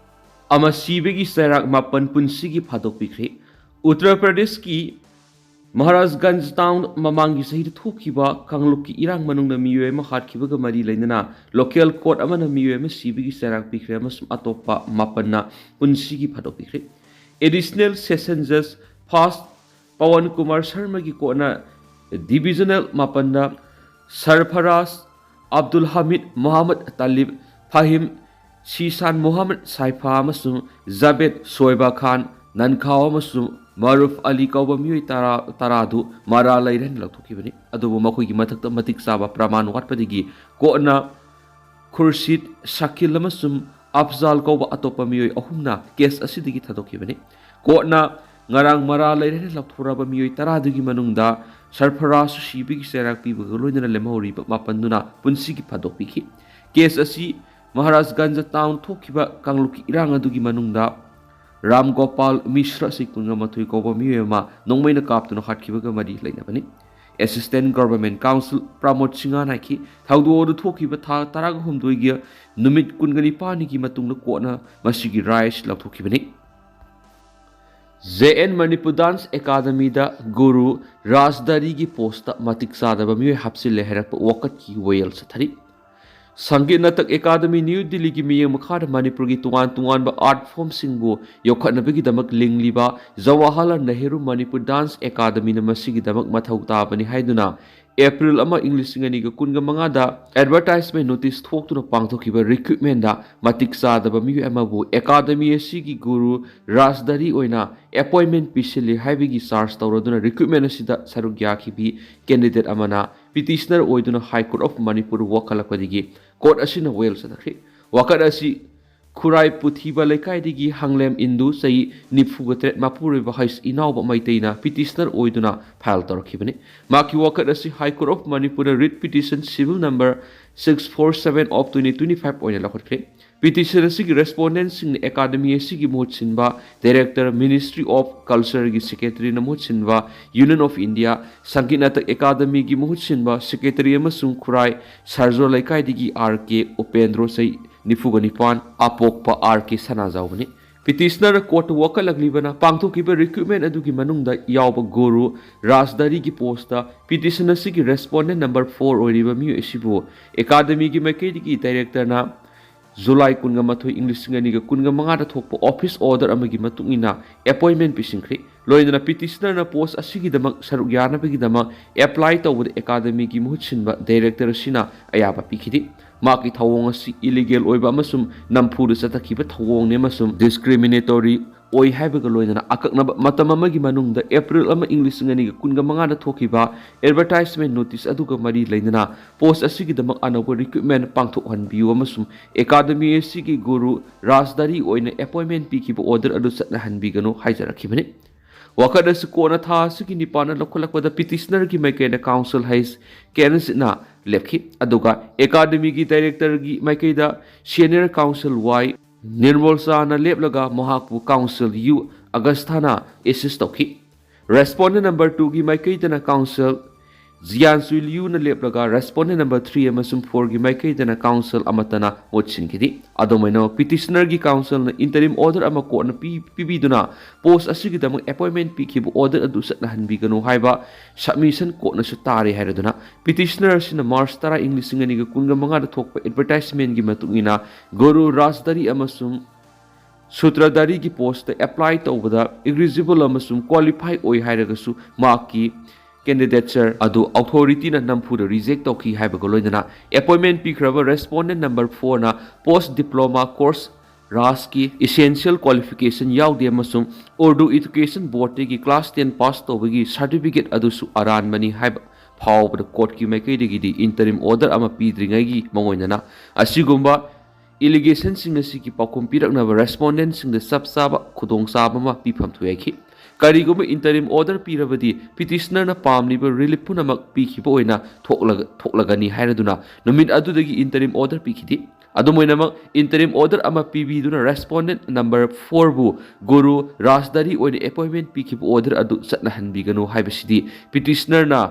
ꯑꯃ ꯁꯤꯕꯒꯤ ꯆꯩꯔꯥꯛ ꯃꯥꯄꯟ ꯄꯨꯟꯁꯤꯒꯤ ꯐꯥꯗꯣꯛꯄꯤꯈ꯭ꯔꯦ꯫ ꯎꯠꯇꯔ ꯄ꯭ꯔꯗꯦꯁꯀꯤ ꯃꯍꯥꯔꯥꯖꯒꯟꯖ ꯇꯥꯎꯟ ꯃꯃꯥꯡꯒꯤ ꯆꯍꯤꯗ ꯊꯣꯛꯈꯤꯕ ꯀꯥꯡꯂꯨꯞꯀꯤ ꯏꯔꯥꯡ ꯃꯅꯨꯡꯗ ꯃꯤꯑꯣꯏ ꯑꯃ ꯍꯥꯠꯈꯤꯕꯒ ꯃꯔꯤ ꯂꯩꯅꯅ ꯂꯣꯀꯦꯜ ꯀꯣꯔꯠ ꯑꯃꯅ ꯃꯤꯑꯣꯏ ꯑꯃ ꯁꯤꯕꯒꯤ ꯆꯩꯔꯥꯛ ꯄꯤꯈ꯭ꯔꯦ ꯑꯃꯁꯨꯡ ꯑꯇꯣꯞꯄ ꯃꯥꯄꯟꯅ ꯄꯨꯟꯁꯤꯒꯤ ꯐꯥꯗꯣꯛꯄꯤꯈ꯭ꯔꯦ꯫ ꯑꯦꯗꯤꯁꯅꯦꯜ ꯁꯦꯁꯟ ꯖꯖ ꯐꯥꯁ ꯄꯋꯟ ꯀꯨꯃꯥꯔ ꯁꯔꯃꯒꯤ ꯀꯣꯔꯠꯅ ꯗꯤꯕꯤꯖꯅꯦꯜ ꯃꯥꯄꯟꯗ ꯁꯔꯐꯔꯥꯖ ꯑꯕꯗꯨꯜ ꯍꯃꯤꯗ, ꯃꯣꯍꯝꯃꯗ ꯇꯥꯂꯤꯕ, ꯐꯥꯍꯤꯝ ꯁꯤꯁꯥꯟ, ꯃꯣꯍꯝꯃꯗ ꯁꯥꯏꯐꯥ ꯑꯃꯁꯨꯡ ꯖꯥꯕꯦꯗ ꯁꯣꯏꯕꯥ ꯈꯥꯟ, ꯅꯟꯈꯥꯎ ꯑꯃꯁꯨꯡ ꯃꯥꯔꯨꯐ ꯑꯂꯤ ꯀꯧꯕ ꯃꯤꯑꯣꯏ ꯇꯔꯥ, ꯇꯔꯥꯗꯨ ꯃꯔꯥꯜ ꯂꯩꯔꯦ ꯍꯥꯏꯅ ꯂꯧꯊꯣꯛꯈꯤꯕꯅꯤ꯫ ꯑꯗꯨꯕꯨ ꯃꯈꯣꯏꯒꯤ ꯃꯊꯛꯇ ꯃꯇꯤꯛ ꯆꯥꯕ ꯄ꯭ꯔꯃꯥꯟ ꯋꯥꯠꯄꯗꯒꯤ ꯀꯣꯔꯠꯅ ꯈꯨꯔꯁꯤꯗ, ꯁꯥꯀꯤꯜ ꯑꯃꯁꯨꯡ ꯑꯐꯖꯥꯜ ꯀꯧꯕ ꯑꯇꯣꯞꯄ ꯃꯤꯑꯣꯏ ꯑꯍꯨꯝꯅ ꯀꯦꯁ ꯑꯁꯤꯗꯒꯤ ꯊꯥꯗꯣꯛꯈꯤꯕꯅꯤ꯫ ꯀꯣꯔꯠꯅ ꯉꯔꯥꯡ ꯃꯔꯥꯜ ꯂꯩꯔꯦ ꯍꯥꯏꯅ ꯂꯥꯎꯊꯣꯔꯛꯑꯕ ꯃꯤꯑꯣꯏ ꯇꯔꯥꯗꯨꯒꯤ ꯃꯅꯨꯡꯗ ꯁꯔꯐꯔꯥꯖꯁꯨ ꯁꯤꯕꯒꯤ ꯆꯩꯔꯥꯛ ꯄꯤꯕꯒ ꯂꯣꯏꯅꯅ ꯂꯦꯝꯍꯧꯔꯤꯕ ꯃꯥꯄꯟꯗꯨꯅ ꯄꯨꯟꯁꯤꯒꯤ ꯐꯥꯗꯣꯛꯄꯤꯈꯤ꯫ ꯀꯦꯁ ꯑꯁꯤ ꯃꯍꯥꯔꯥꯖꯒꯟꯖ ꯇꯥꯎꯟ ꯊꯣꯛꯈꯤꯕ ꯀꯥꯡꯂꯨꯞꯀꯤ ꯏꯔꯥꯡ ꯑꯗꯨꯒꯤ ꯃꯅꯨꯡꯗ ꯔꯥꯝ ꯒꯣꯄꯥꯜ ꯃꯤꯁ꯭ꯔ ꯑꯁꯤ ꯀꯨꯟꯒ ꯃꯥꯊꯣꯏ ꯀꯧꯕ ꯃꯤꯑꯣꯏ ꯑꯃ ꯅꯣꯡꯃꯩꯅ ꯀꯥꯞꯇꯨꯅ ꯍꯥꯠꯈꯤꯕꯒ ꯃꯔꯤ ꯂꯩꯅꯕꯅꯤ꯫ ꯑꯦꯁꯤꯁꯇꯦꯟ ꯒꯚꯔꯟꯃꯦꯟꯠ ꯀꯥꯎꯟꯁꯤꯜ ꯄ꯭ꯔꯃꯣꯗ ꯁꯤꯡꯍꯅ ꯍꯥꯏꯈꯤ, ꯊꯧꯗꯣꯛ ꯑꯗꯨ ꯊꯣꯛꯈꯤꯕ ꯊꯥ ꯇꯔꯥꯍꯨꯝꯗꯣꯏꯒꯤ ꯅꯨꯃꯤꯠ ꯀꯨꯟꯅꯤꯄꯥꯜꯒꯤ ꯃꯇꯨꯡꯗ ꯀꯣꯔꯠꯅ ꯃꯁꯤꯒꯤ ꯔꯥꯏꯠꯁ ꯂꯧꯊꯣꯛꯈꯤꯕꯅꯤ꯫ ꯖꯦ ꯑꯦꯟ ꯃꯅꯤꯄꯨꯔ ꯗꯥꯟꯁ ꯑꯦꯀꯥꯗꯃꯤꯗ ꯒꯨꯔꯨ ꯔꯥꯖꯗꯥꯔꯤꯒꯤ ꯄꯣꯁꯇ ꯃꯇꯤꯛ ꯆꯥꯗꯕ ꯃꯤꯑꯣꯏ ꯍꯥꯞꯆꯤꯜꯂꯦ ꯍꯥꯏꯔꯛꯄ ꯋꯥꯀꯠꯀꯤ ꯋꯥꯌꯦꯜ ꯆꯠꯊꯔꯤ꯫ ꯁꯪꯒꯤꯠ ꯅꯥꯇꯛ ꯑꯦꯀꯥꯗꯃꯤ ꯅ꯭ꯌꯨ ꯗꯤꯜꯂꯤꯒꯤ ꯃꯤꯠꯌꯦꯡ ꯃꯈꯥꯗ ꯃꯅꯤꯄꯨꯔꯒꯤ ꯇꯣꯉꯥꯟ ꯇꯣꯉꯥꯟꯕ ꯑꯥꯔꯠ ꯐꯣꯝꯁꯤꯡꯕꯨ ꯌꯣꯛꯈꯠꯅꯕꯒꯤꯗꯃꯛ ꯂꯤꯡꯂꯤꯕ ꯖꯋꯥꯍꯔꯂꯥꯜ ꯅꯦꯍꯔꯨ ꯃꯅꯤꯄꯨꯔ ꯗꯥꯟꯁ ꯑꯦꯀꯥꯗꯃꯤꯅ ꯃꯁꯤꯒꯤꯗꯃꯛ ꯃꯊꯧ ꯇꯥꯕꯅꯤ ꯍꯥꯏꯗꯨꯅ ꯑꯦꯄ꯭ꯔꯤꯜ ꯑꯃ, ꯏꯪ ꯂꯤꯁꯤꯡ ꯑꯅꯤꯒ ꯀꯨꯟꯒ ꯃꯉꯥꯗ ꯑꯦꯗꯚꯔꯇꯥꯏꯖꯃꯦꯟ ꯅꯣꯇꯤꯁ ꯊꯣꯛꯇꯨꯅ ꯄꯥꯡꯊꯣꯛꯈꯤꯕ ꯔꯤꯀ꯭ꯔꯨꯠꯃꯦꯟꯗ ꯃꯇꯤꯛ ꯆꯥꯗꯕ ꯃꯤꯑꯣꯏ ꯑꯃꯕꯨ ꯑꯦꯀꯥꯗꯃꯤ ꯑꯁꯤꯒꯤ ꯒꯨꯔꯨ ꯔꯥꯖꯗꯥꯔꯤ ꯑꯣꯏꯅ ꯑꯦꯄꯣꯏꯟꯃꯦꯟ ꯄꯤꯁꯤꯜꯂꯤ ꯍꯥꯏꯕꯒꯤ ꯆꯥꯔꯖ ꯇꯧꯔꯗꯨꯅ ꯔꯤꯀ꯭ꯔꯨꯠꯃꯦꯟ ꯑꯁꯤꯗ ꯁꯔꯨꯛ ꯌꯥꯈꯤꯕꯤ ꯀꯦꯟꯗꯤꯗꯦꯠ ꯑꯃꯅ ꯄꯤꯇꯤꯁꯅꯔ ꯑꯣꯏꯗꯨꯅ ꯍꯥꯏ ꯀꯣꯔꯠ ꯑꯣꯐ ꯃꯅꯤꯄꯨꯔ ꯋꯥꯀꯠꯂꯛꯄꯗꯒꯤ ꯀꯣꯔꯠ ꯑꯁꯤꯅ ꯋꯥꯌꯦꯜ ꯆꯠꯊꯈ꯭ꯔꯦ꯫ ꯋꯥꯀꯠ ꯑꯁꯤ ꯈꯨꯔꯥꯏ ꯄꯨꯊꯤꯕ ꯂꯩꯀꯥꯏꯗꯒꯤ ꯍꯪꯂꯦꯝ ꯏꯟꯗꯨ, ꯆꯍꯤ ꯅꯤꯐꯨꯒ ꯇꯔꯦꯠ, ꯃꯄꯨꯔꯣꯏꯕ ꯍꯩꯁ ꯏꯅꯥꯎꯕ ꯃꯩꯇꯩꯅ ꯄꯤꯇꯤꯁꯅꯔ ꯑꯣꯏꯗꯨꯅ ꯐꯥꯏꯜ ꯇꯧꯔꯛꯈꯤꯕꯅꯤ꯫ ꯃꯍꯥꯛꯀꯤ ꯋꯥꯀꯠ ꯑꯁꯤ ꯍꯥꯏ ꯀꯣꯔꯠ ꯑꯣꯐ ꯃꯅꯤꯄꯨꯔꯗ read petition cereal number six four seven of twenty twenty five ꯑꯣꯏꯅ ꯂꯧꯈꯠꯈ꯭ꯔꯦ꯫ ꯄꯤꯇꯤꯁꯟ ꯑꯁꯤꯒꯤ ꯔꯦꯁꯄꯣꯟꯗꯦꯟꯠꯁꯤꯡꯅ ꯑꯦꯀꯥꯗꯃꯤ ꯑꯁꯤꯒꯤ ꯃꯍꯨꯠ ꯁꯤꯟꯕ ꯗꯥꯏꯔꯦꯛꯇꯔ, ꯃꯤꯅꯤꯁꯇ꯭ꯔꯤ ꯑꯣꯐ ꯀꯜꯆꯔꯒꯤ ꯁꯦꯀ꯭ꯔꯦꯇꯔꯤꯅ ꯃꯍꯨꯠ ꯁꯤꯟꯕ union of India Sangeet Natak ꯑꯦꯀꯥꯗꯃꯤꯒꯤ ꯃꯍꯨꯠ ꯁꯤꯟꯕ ꯁꯦꯀ꯭ꯔꯦꯇꯔꯤ ꯑꯃꯁꯨꯡ ꯈꯨꯔꯥꯏ ꯁꯥꯔꯖꯣ ꯂꯩꯀꯥꯏꯗꯒꯤ ꯑꯥꯔ ꯀꯦ ꯎꯄꯦꯟꯗ꯭ꯔꯣ, ꯆꯍꯤ ꯅꯤꯐꯨꯒ ꯅꯤꯄꯥꯟ, ꯑꯄꯣꯛꯄ ꯑꯥꯔ ꯀꯦ ꯁꯅꯥꯖꯥꯎꯕꯅꯤ꯫ ꯄꯤꯇꯤꯁꯅꯔꯅ ꯀꯣꯔꯠꯇ ꯋꯥꯀꯠꯂꯛꯂꯤꯕꯅ ꯄꯥꯡꯊꯣꯛꯈꯤꯕ ꯔꯤꯀ꯭ꯔꯨꯠꯃꯦꯟ ꯑꯗꯨꯒꯤ ꯃꯅꯨꯡꯗ ꯌꯥꯎꯕ ꯒꯨꯔꯨ ꯔꯥꯖꯗꯥꯔꯤꯒꯤ ꯄꯣꯁꯇ ꯄꯤꯇꯤꯁꯟ ꯑꯁꯤꯒꯤ ꯔꯦꯁꯄꯣꯟꯗꯦꯟ ꯅꯝꯕꯔ ꯐꯣꯔ ꯑꯣꯏꯔꯤꯕ ꯃꯤꯑꯣꯏ ꯑꯁꯤꯕꯨ ꯑꯦꯀꯥꯗꯃꯤꯒꯤ ꯃꯥꯏꯀꯩꯗꯒꯤ ꯗꯥꯏꯔꯦꯛꯇꯔꯅ ꯖꯨꯂꯥꯏ ꯀꯨꯟꯒ ꯃꯥꯊꯣꯏ, ꯏꯪ ꯂꯤꯁꯤꯡ ꯑꯅꯤꯒ ꯀꯨꯟꯒ ꯃꯉꯥꯗ ꯊꯣꯛꯄ ꯑꯣꯐꯤꯁ ꯑꯣꯔꯗꯔ ꯑꯃꯒꯤ ꯃꯇꯨꯡ ꯏꯟꯅ ꯑꯦꯄꯣꯏꯟꯃꯦꯟ ꯄꯤꯁꯤꯟꯈ꯭ꯔꯤ꯫ ꯂꯣꯏꯅꯅ ꯄꯤꯇꯤꯁꯅꯔꯅ ꯄꯣꯁ ꯑꯁꯤꯒꯤꯗꯃꯛ ꯁꯔꯨꯛ ꯌꯥꯅꯕꯒꯤꯗꯃꯛ ꯑꯦꯄ꯭ꯂꯥꯏ ꯇꯧꯕꯗ ꯑꯦꯀꯥꯗꯃꯤꯒꯤ ꯃꯍꯨꯠ ꯁꯤꯟꯕ ꯗꯥꯏꯔꯦꯛꯇꯔ ꯑꯁꯤꯅ ꯑꯌꯥꯕ ꯄꯤꯈꯤꯗꯦ꯫ ꯃꯍꯥꯛꯀꯤ ꯊꯧꯑꯣꯡ ꯑꯁꯤ ꯏꯂꯤꯒꯦꯜ ꯑꯣꯏꯕ ꯑꯃꯁꯨꯡ ꯅꯝꯐꯨꯗ ꯆꯠꯊꯈꯤꯕ ꯊꯧꯑꯣꯡꯅꯤ ꯑꯃꯁꯨꯡ ꯗꯤꯁꯀ꯭ꯔꯤꯃꯤꯅꯦꯇꯣꯔꯤ ꯑꯣꯏ ꯍꯥꯏꯕꯒ ꯂꯣꯏꯅꯅ ꯑꯀꯛꯅꯕ ꯃꯇꯝ ꯑꯃꯒꯤ ꯃꯅꯨꯡꯗ ꯑꯦꯄ꯭ꯔꯤꯜ ꯑꯃ, ꯏꯪ ꯂꯤꯁꯤꯡ ꯑꯅꯤꯒ ꯀꯨꯟꯒ ꯃꯉꯥꯗ ꯊꯣꯛꯈꯤꯕ ꯑꯦꯗꯚꯔꯇꯥꯏꯖꯃꯦꯟ ꯅꯣꯇꯤꯁ ꯑꯗꯨꯒ ꯃꯔꯤ ꯂꯩꯅꯅ ꯄꯣꯁ ꯑꯁꯤꯒꯤꯗꯃꯛ ꯑꯅꯧꯕ ꯔꯤꯀ꯭ꯔꯨꯠꯃꯦꯟ ꯄꯥꯡꯊꯣꯛꯍꯟꯕꯤꯌꯨ ꯑꯃꯁꯨꯡ ꯑꯦꯀꯥꯗꯃꯤ ꯑꯁꯤꯒꯤ ꯒꯨꯔꯨ ꯔꯥꯖꯗꯥꯔꯤ ꯑꯣꯏꯅ ꯑꯦꯄꯣꯏꯟꯃꯦꯟ ꯄꯤꯈꯤꯕ ꯑꯣꯔꯗꯔ ꯑꯗꯨ ꯆꯠꯅꯍꯟꯕꯤꯒꯅꯨ ꯍꯥꯏꯖꯔꯛꯈꯤꯕꯅꯤ꯫ ꯋꯥꯀꯠ ꯑꯁꯤ ꯀꯣꯟꯅ ꯊꯥ ꯑꯁꯤꯒꯤ ꯅꯤꯄꯥꯟꯗ ꯂꯧꯈꯠꯂꯛꯄꯗ ꯄꯤꯇꯤꯁꯅꯔꯒꯤ ꯃꯥꯏꯀꯩꯗ ꯀꯥꯎꯟꯁꯤꯜ ꯍꯩꯁ ꯀꯦꯅꯁꯤꯠꯅ ꯂꯦꯞꯈꯤ, ꯑꯗꯨꯒ ꯑꯦꯀꯥꯗꯃꯤꯒꯤ ꯗꯥꯏꯔꯦꯛꯇꯔꯒꯤ ꯃꯥꯏꯀꯩꯗ ꯁꯦꯅꯤꯌꯔ ꯀꯥꯎꯟꯁꯤꯜ ꯋꯥꯏ ꯅꯤꯔꯃꯣꯜ ꯁꯥꯍꯅ ꯂꯦꯞꯂꯒ ꯃꯍꯥꯛꯄꯨ ꯀꯥꯎꯟꯁꯤꯜ ꯌꯨ ꯑꯒꯁꯊꯥꯅ ꯑꯦꯁꯤꯁ ꯇꯧꯈꯤ꯫ ꯔꯦꯁꯄꯣꯟꯗꯦꯟ ꯅꯝꯕꯔ ꯇꯨꯒꯤ ꯃꯥꯏꯀꯩꯗꯅ ꯀꯥꯎꯟꯁꯤꯜ ꯖꯤꯌꯥꯟ ꯁꯨꯏ ꯂꯤꯌꯨꯅ ꯂꯦꯞꯂꯒ ꯔꯦꯁꯄꯣꯟꯗꯦꯟ ꯅꯝꯕꯔ ꯊ꯭ꯔꯤ ꯑꯃꯁꯨꯡ ꯐꯣꯔꯒꯤ ꯃꯥꯏꯀꯩꯗꯅ ꯀꯥꯎꯟꯁꯤꯜ ꯑꯃꯠꯇꯅ ꯃꯍꯨꯠ ꯁꯤꯟꯈꯤꯗꯦ꯫ ꯑꯗꯨꯃꯥꯏꯅ ꯄꯤꯇꯤꯁꯅꯔꯒꯤ ꯀꯥꯎꯟꯁꯤꯜꯅ ꯏꯟꯇꯔꯤꯝ ꯑꯣꯔꯗꯔ ꯑꯃ ꯀꯣꯔꯠꯅ ꯄꯤ-, ꯄꯤꯕꯤꯗꯨꯅ ꯄꯣꯁ ꯑꯁꯤꯒꯤꯗꯃꯛ ꯑꯦꯄꯣꯏꯟꯃꯦꯟ ꯄꯤꯈꯤꯕ ꯑꯣꯔꯗꯔ ꯑꯗꯨ ꯆꯠꯅꯍꯟꯕꯤꯒꯅꯨ ꯍꯥꯏꯕ ꯁꯕꯃꯤꯁꯟ ꯀꯣꯔꯠꯅꯁꯨ ꯇꯥꯔꯦ ꯍꯥꯏꯔꯗꯨꯅ ꯄꯤꯇꯤꯁꯅꯔ ꯑꯁꯤꯅ ꯃꯥꯔꯆ ꯇꯔꯥ, ꯏꯪ ꯂꯤꯁꯤꯡ ꯑꯅꯤꯒ ꯀꯨꯟꯒ ꯃꯉꯥꯗ ꯊꯣꯛꯄ ꯑꯦꯗꯚꯔꯇꯥꯏꯖꯃꯦꯟꯒꯤ ꯃꯇꯨꯡ ꯏꯟꯅ ꯒꯨꯔꯨ ꯔꯥꯖꯗꯥꯔꯤ ꯑꯃꯁꯨꯡ ꯁꯨꯇ꯭ꯔꯗꯥꯔꯤꯒꯤ ꯄꯣꯁꯇ ꯑꯦꯄ꯭ꯂꯥꯏ ꯇꯧꯕꯗ ꯏꯂꯤꯖꯤꯕꯜ ꯑꯃꯁꯨꯡ ꯀ꯭ꯋꯥꯂꯤꯐꯥꯏ ꯑꯣꯏ ꯍꯥꯏꯔꯒꯁꯨ ꯃꯍꯥꯛꯀꯤ ꯀꯦꯟꯗꯤꯗꯦꯆꯔ ꯑꯗꯨ ꯑꯣꯊꯣꯔꯤꯇꯤꯅ ꯅꯝꯐꯨꯗ ꯔꯤꯖꯦꯛ ꯇꯧꯈꯤ ꯍꯥꯏꯕꯒ ꯂꯣꯏꯅꯅ ꯑꯦꯄꯣꯏꯟꯃꯦꯟ ꯄꯤꯈ꯭ꯔꯕ ꯔꯦꯁꯄꯣꯟꯗꯦꯟ ꯅꯝꯕꯔ ꯐꯣꯔꯅ ꯄꯣꯁ ꯗꯤꯄ꯭ꯂꯣꯃꯥ ꯀꯣꯔꯁ ꯔꯥꯖꯀꯤ ꯏꯁꯦꯟꯁꯤꯌꯦꯜ ꯀ꯭ꯋꯥꯂꯤꯐꯤꯀꯦꯁꯟ ꯌꯥꯎꯗꯦ ꯑꯃꯁꯨꯡ ꯎꯔꯗꯨ ꯏꯗꯨꯀꯦꯁꯟ ꯕꯣꯔꯗꯇꯒꯤ ꯀ꯭ꯂꯥꯁ ꯇꯦꯟ ꯄꯥꯁ ꯇꯧꯕꯒꯤ ꯁꯥꯔꯇꯤꯐꯤꯀꯦꯠ ꯑꯗꯨꯁꯨ ꯑꯔꯥꯟꯕꯅꯤ ꯍꯥꯏꯕ ꯐꯥꯎꯕꯗ ꯀꯣꯔꯠꯀꯤ ꯃꯥꯏꯀꯩꯗꯒꯤꯗꯤ ꯏꯟꯇꯔꯤꯝ ꯑꯣꯔꯗꯔ ꯑꯃ ꯄꯤꯗ꯭ꯔꯤꯉꯩꯒꯤ ꯃꯉꯣꯟꯗꯅ ꯑꯁꯤꯒꯨꯝꯕ ꯏꯂꯤꯒꯦꯁꯟꯁꯤꯡ ꯑꯁꯤꯒꯤ ꯄꯥꯎꯈꯨꯝ ꯄꯤꯔꯛꯅꯕ ꯔꯦꯁꯄꯣꯟꯗꯦꯟꯁꯤꯡꯗ ꯆꯞ ꯆꯥꯕ ꯈꯨꯗꯣꯡꯆꯥꯕ ꯑꯃ ꯄꯤꯐꯝ ꯊꯣꯛꯏ ꯍꯥꯏꯈꯤ꯫ ꯀꯔꯤꯒꯨꯝꯕ ꯏꯟꯇꯔꯤꯝ ꯑꯣꯔꯗꯔ ꯄꯤꯔꯕꯗꯤ ꯄꯤꯇꯤꯁꯅꯔꯅ ꯄꯥꯝꯂꯤꯕ ꯔꯤꯂꯤꯐ ꯄꯨꯝꯅꯃꯛ ꯄꯤꯈꯤꯕ ꯑꯣꯏꯅ ꯊꯣꯛꯂꯒ-, ꯊꯣꯛꯂꯒꯅꯤ ꯍꯥꯏꯔꯗꯨꯅ ꯅꯨꯃꯤꯠ ꯑꯗꯨꯗꯒꯤ ꯏꯟꯇꯔꯤꯝ ꯑꯣꯔꯗꯔ ꯄꯤꯈꯤꯗꯦ꯫ ꯑꯗꯨꯝ ꯑꯣꯏꯅꯃꯛ, ꯏꯟꯇꯔꯤꯝ ꯑꯣꯔꯗꯔ ꯑꯃ ꯄꯤꯕꯤꯗꯨꯅ ꯔꯦꯁꯄꯣꯟꯗꯦꯟ ꯅꯝꯕꯔ ꯐꯣꯔꯕꯨ ꯒꯨꯔꯨ ꯔꯥꯖꯗꯥꯔꯤ ꯑꯣꯏꯅ ꯑꯦꯄꯣꯏꯟꯃꯦꯟ ꯄꯤꯈꯤꯕ ꯑꯣꯔꯗꯔ ꯑꯗꯨ ꯆꯠꯅꯍꯟꯕꯤꯒꯅꯨ ꯍꯥꯏꯕꯁꯤꯗꯤ ꯄꯤꯇꯤꯁꯅꯔꯅ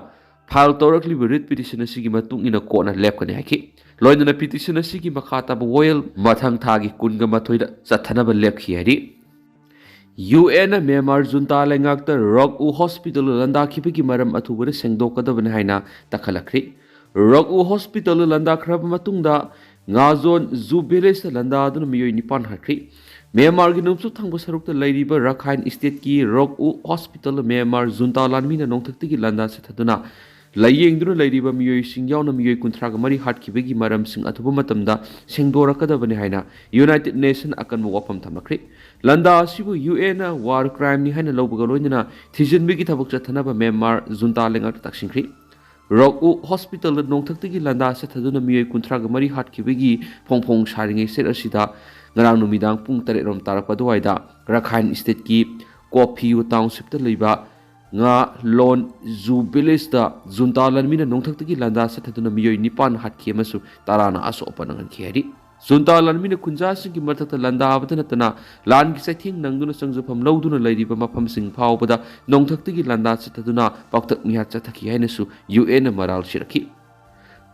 ꯐꯥꯏꯜ ꯇꯧꯔꯛꯂꯤꯕ ꯔꯤꯠ ꯄꯤꯇꯤꯁꯟ ꯑꯁꯤꯒꯤ ꯃꯇꯨꯡ ꯏꯟꯅ ꯀꯣꯔꯠꯅ ꯂꯦꯞꯀꯅꯤ ꯍꯥꯏꯈꯤ꯫ ꯂꯣꯏꯅꯅ ꯄꯤꯇꯤꯁꯟ ꯑꯁꯤꯒꯤ ꯃꯈꯥ ꯇꯥꯕ ꯋꯥꯌꯦꯜ ꯃꯊꯪ ꯊꯥꯒꯤ ꯀꯨꯟꯒ ꯃꯥꯊꯣꯏꯗ ꯆꯠꯊꯅꯕ ꯂꯦꯞꯈꯤ ꯍꯥꯏꯔꯤ꯫ ꯌꯨ ꯑꯦꯟꯅ ꯃ꯭ꯌꯥꯟꯃꯥꯔ ꯖꯨꯟꯇꯥ ꯂꯩꯉꯥꯛꯇ ꯔꯣꯛ ꯎ ꯍꯣꯁꯄꯤꯇꯥꯜꯗ ꯂꯥꯟꯗꯥꯈꯤꯕꯒꯤ ꯃꯔꯝ ꯑꯊꯨꯕꯗ ꯁꯦꯡꯗꯣꯛꯀꯗꯕꯅꯤ ꯍꯥꯏꯅ ꯇꯛꯈꯠꯂꯛꯈ꯭ꯔꯤ꯫ ꯔꯣꯛ ꯎ ꯍꯣꯁꯄꯤꯇꯥꯜꯗ ꯂꯥꯟꯗꯥꯈ꯭ꯔꯕ ꯃꯇꯨꯡꯗ ꯉꯥꯖꯣꯟ ꯖꯨ ꯚꯤꯂꯦꯖꯇ ꯂꯥꯟꯗꯥꯗꯨꯅ ꯃꯤꯑꯣꯏ ꯅꯤꯄꯥꯟ ꯍꯥꯠꯈ꯭ꯔꯤ꯫ ꯃ꯭ꯌꯥꯟꯃꯥꯔꯒꯤ ꯅꯣꯡꯆꯨꯞ ꯊꯪꯕ ꯁꯔꯨꯛꯇ ꯂꯩꯔꯤꯕ ꯔꯈꯥꯏꯟ ꯁ꯭ꯇꯦꯠꯀꯤ ꯔꯣꯛ ꯎ ꯍꯣꯁꯄꯤꯇꯥꯜꯗ ꯃ꯭ꯌꯥꯟꯃꯥꯔ ꯖꯨꯟꯇꯥ ꯂꯥꯟꯃꯤꯅ ꯅꯣꯡꯊꯛꯇꯒꯤ ꯂꯥꯟꯗꯥ ꯆꯠꯊꯗꯨꯅ ꯂꯥꯌꯦꯡꯗꯨꯅ ꯂꯩꯔꯤꯕ ꯃꯤꯑꯣꯏꯁꯤꯡ ꯌꯥꯎꯅ ꯃꯤꯑꯣꯏ ꯀꯨꯟꯊ꯭ꯔꯥꯒ ꯃꯔꯤ ꯍꯥꯠꯈꯤꯕꯒꯤ ꯃꯔꯝꯁꯤꯡ ꯑꯊꯨꯕ ꯃꯇꯝꯗ ꯁꯦꯡꯗꯣꯔꯛꯀꯗꯕꯅꯤ ꯍꯥꯏꯅ ꯌꯨꯅꯥꯏꯇꯦꯗ ꯅꯦꯁꯟ ꯑꯀꯟꯕ ꯋꯥꯐꯝ ꯊꯝꯂꯛꯈ꯭ꯔꯤ꯫ ꯂꯥꯟꯗꯥ ꯑꯁꯤꯕꯨ ꯌꯨ ꯑꯦꯟꯅ ꯋꯥꯔ ꯀ꯭ꯔꯥꯏꯝꯅꯤ ꯍꯥꯏꯅ ꯂꯧꯕꯒ ꯂꯣꯏꯅꯅ ꯊꯤꯖꯤꯟꯕꯒꯤ ꯊꯕꯛ ꯆꯠꯊꯅꯕ ꯃ꯭ꯌꯥꯟꯃꯥꯔ ꯖꯨꯟꯇꯥ ꯂꯩꯉꯥꯛꯇ ꯇꯛꯁꯤꯟꯈ꯭ꯔꯤ꯫ ꯔꯣꯛ ꯎ ꯍꯣꯁꯄꯤꯇꯥꯜꯗ ꯅꯣꯡꯊꯛꯇꯒꯤ ꯂꯥꯟꯗꯥ ꯆꯠꯊꯗꯨꯅ ꯃꯤꯑꯣꯏ ꯀꯨꯟꯊ꯭ꯔꯥꯒ ꯃꯔꯤ ꯍꯥꯠꯈꯤꯕꯒꯤ ꯐꯣꯡ ꯐꯣꯡ ꯁꯥꯔꯤꯉꯩ ꯁꯦꯠ ꯑꯁꯤꯗ ꯉꯔꯥꯡ ꯅꯨꯃꯤꯗꯥꯡ ꯄꯨꯡ ꯇꯔꯦꯠ ꯔꯣꯝ ꯇꯥꯔꯛꯄ ꯑꯗꯨꯋꯥꯏꯗ ꯔꯈꯥꯏꯟ ꯁ꯭ꯇꯦꯠꯀꯤ ꯀꯣꯐꯤꯌꯨ ꯇꯥꯎꯟꯁꯤꯞꯇ ꯂꯩꯕ ꯉꯥ ꯂꯣꯟ ꯖꯨ ꯚꯤꯂꯦꯖꯇ ꯖꯨꯟꯇꯥ ꯂꯥꯟꯃꯤꯅ ꯅꯣꯡꯊꯛꯇꯒꯤ ꯂꯥꯟꯗꯥ ꯆꯠꯊꯗꯨꯅ ꯃꯤꯑꯣꯏ ꯅꯤꯄꯥꯟ ꯍꯥꯠꯈꯤ ꯑꯃꯁꯨꯡ ꯇꯔꯥꯅ ꯑꯁꯣꯛ ꯑꯄꯟ ꯅꯪꯍꯟꯈꯤ ꯍꯥꯏꯔꯤ꯫ ꯖꯨꯟꯇꯥ ꯂꯥꯟꯃꯤꯅ ꯈꯨꯟꯖꯥꯁꯤꯡꯒꯤ ꯃꯊꯛꯇ ꯂꯥꯟꯗꯥꯕꯇ ꯅꯠꯇꯅ ꯂꯥꯟꯒꯤ ꯆꯩꯊꯦꯡ ꯅꯪꯗꯨꯅ ꯆꯪꯖꯐꯝ ꯂꯧꯗꯨꯅ ꯂꯩꯔꯤꯕ ꯃꯐꯝꯁꯤꯡ ꯐꯥꯎꯕꯗ ꯅꯣꯡꯊꯛꯇꯒꯤ ꯂꯥꯟꯗꯥ ꯆꯠꯊꯗꯨꯅ ꯄꯥꯛꯇꯛ ꯃꯤꯍꯥꯠ ꯆꯠꯊꯈꯤ ꯍꯥꯏꯅꯁꯨ ꯌꯨ ꯑꯦꯟꯅ ꯃꯔꯥꯜ ꯁꯤꯔꯛꯈꯤ꯫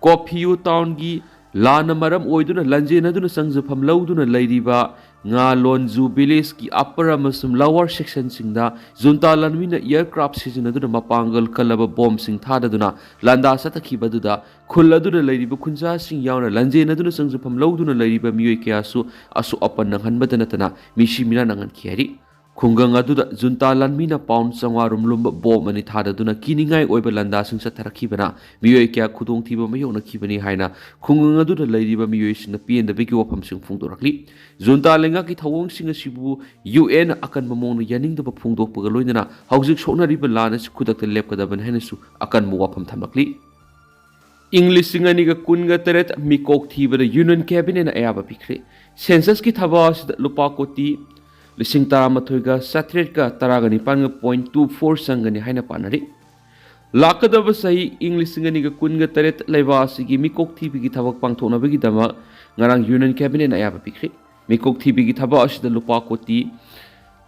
ꯀꯣꯐꯤꯌꯨ ꯇꯥꯎꯟꯒꯤ ꯂꯥꯟꯅ ꯃꯔꯝ ꯑꯣꯏꯗꯨꯅ ꯂꯥꯟꯖꯦꯟꯅꯗꯨꯅ ꯆꯪꯖꯐꯝ ꯂꯧꯗꯨꯅ ꯂꯩꯔꯤꯕ ꯉꯥ ꯂꯣꯟꯖꯨ ꯚꯤꯂꯦꯖꯀꯤ ꯑꯞꯄꯔ ꯑꯃꯁꯨꯡ ꯂꯋꯔ ꯁꯦꯛꯁꯟꯁꯤꯡꯗ ꯖꯨꯟꯇꯥ ꯂꯥꯟꯃꯤꯅ ꯑꯦꯌꯔꯀ꯭ꯔꯥꯐ ꯁꯤꯖꯤꯟꯅꯗꯨꯅ ꯃꯄꯥꯡꯒꯜ ꯀꯜꯂꯕ ꯕꯣꯝꯁꯤꯡ ꯊꯥꯗꯗꯨꯅ ꯂꯥꯟꯗꯥ ꯆꯠꯊꯈꯤꯕ ꯑꯗꯨꯗ ꯈꯨꯜ ꯑꯗꯨꯗ ꯂꯩꯔꯤꯕ ꯈꯨꯟꯖꯥꯁꯤꯡ ꯌꯥꯎꯅ ꯂꯥꯟꯖꯦꯟꯅꯗꯨꯅ ꯆꯪꯖꯐꯝ ꯂꯧꯗꯨꯅ ꯂꯩꯔꯤꯕ ꯃꯤꯑꯣꯏ ꯀꯌꯥꯁꯨ ꯑꯁꯣꯛ ꯑꯄꯟ ꯅꯪꯍꯟꯕꯗ ꯅꯠꯇꯅ ꯃꯤꯁꯤ ꯃꯤꯅꯥ ꯅꯪꯍꯟꯈꯤ ꯍꯥꯏꯔꯤ꯫ ꯈꯨꯡꯒꯪ ꯑꯗꯨꯗ ꯖꯨꯟꯇꯥ ꯂꯥꯟꯃꯤꯅ ꯄꯥꯎꯟ ꯆꯥꯝꯃꯉꯥ ꯔꯣꯝ ꯂꯨꯝꯕ ꯕꯣꯝ ꯑꯅꯤ ꯊꯥꯗꯗꯨꯅ ꯀꯤꯅꯤꯡꯉꯥꯏ ꯑꯣꯏꯕ ꯂꯥꯟꯗꯥꯁꯤꯡ ꯆꯠꯊꯔꯛꯈꯤꯕꯅ ꯃꯤꯑꯣꯏ ꯀꯌꯥ ꯈꯨꯗꯣꯡꯊꯤꯕ ꯃꯥꯌꯣꯛꯅꯈꯤꯕꯅꯤ ꯍꯥꯏꯅ ꯈꯨꯡꯒꯪ ꯑꯗꯨꯗ ꯂꯩꯔꯤꯕ ꯃꯤꯑꯣꯏꯁꯤꯡꯅ ꯄꯦꯟꯗꯕꯒꯤ ꯋꯥꯐꯝꯁꯤꯡ ꯐꯣꯡꯗꯣꯔꯛꯂꯤ꯫ ꯖꯨꯟꯇꯥ ꯂꯩꯉꯥꯛꯀꯤ ꯊꯧꯑꯣꯡꯁꯤꯡ ꯑꯁꯤꯕꯨ ꯌꯨ ꯑꯦꯟ ꯑꯀꯟꯕ ꯃꯑꯣꯡꯗ ꯌꯥꯅꯤꯡꯗꯕ ꯐꯣꯡꯗꯣꯛꯄꯒ ꯂꯣꯏꯅꯅ ꯍꯧꯖꯤꯛ ꯁꯣꯛꯅꯔꯤꯕ ꯂꯥꯟ ꯑꯁꯤ ꯈꯨꯗꯛꯇ ꯂꯦꯞꯀꯗꯕꯅꯤ ꯍꯥꯏꯅꯁꯨ ꯑꯀꯟꯕ ꯋꯥꯐꯝ ꯊꯝꯂꯛꯂꯤ꯫ ꯏꯪ ꯂꯤꯁꯤꯡ ꯑꯅꯤꯒ ꯀꯨꯟꯒ ꯇꯔꯦꯠ ꯃꯤꯀꯣꯛ ꯊꯤꯕꯗ ꯌꯨꯅꯤꯌꯟ ꯀꯦꯕꯤꯅꯦꯠꯅ ꯑꯌꯥꯕ ꯄꯤꯈ꯭ꯔꯦ꯫ ꯁꯦꯟꯁꯁꯀꯤ ꯊꯕꯛ ꯑꯁꯤꯗ ꯂꯨꯄꯥ ꯀꯣꯇꯤ ꯂꯤꯁꯤꯡ ꯇꯔꯥꯃꯥꯊꯣꯏꯒ ꯆꯥꯇ꯭ꯔꯦꯠꯀ ꯇꯔꯥꯒ ꯅꯤꯄꯥꯟꯒ ꯄꯣꯏꯟ ꯇꯨ ꯐꯣꯔ ꯆꯪꯒꯅꯤ ꯍꯥꯏꯅ ꯄꯥꯅꯔꯤ꯫ ꯂꯥꯛꯀꯗꯕ ꯆꯍꯤ ꯏꯪ ꯂꯤꯁꯤꯡ ꯑꯅꯤꯒ ꯀꯨꯟꯒ ꯇꯔꯦꯠ ꯂꯩꯕꯥꯛ ꯑꯁꯤꯒꯤ ꯃꯤꯀꯣꯛ ꯊꯤꯕꯒꯤ ꯊꯕꯛ ꯄꯥꯡꯊꯣꯛꯅꯕꯒꯤꯗꯃꯛ ꯉꯔꯥꯡ ꯌꯨꯅꯤꯌꯟ ꯀꯦꯕꯤꯅꯦꯠꯅ ꯑꯌꯥꯕ ꯄꯤꯈ꯭ꯔꯦ꯫ ꯃꯤꯀꯣꯛ ꯊꯤꯕꯒꯤ ꯊꯕꯛ ꯑꯁꯤꯗ ꯂꯨꯄꯥ ꯀꯣꯇꯤ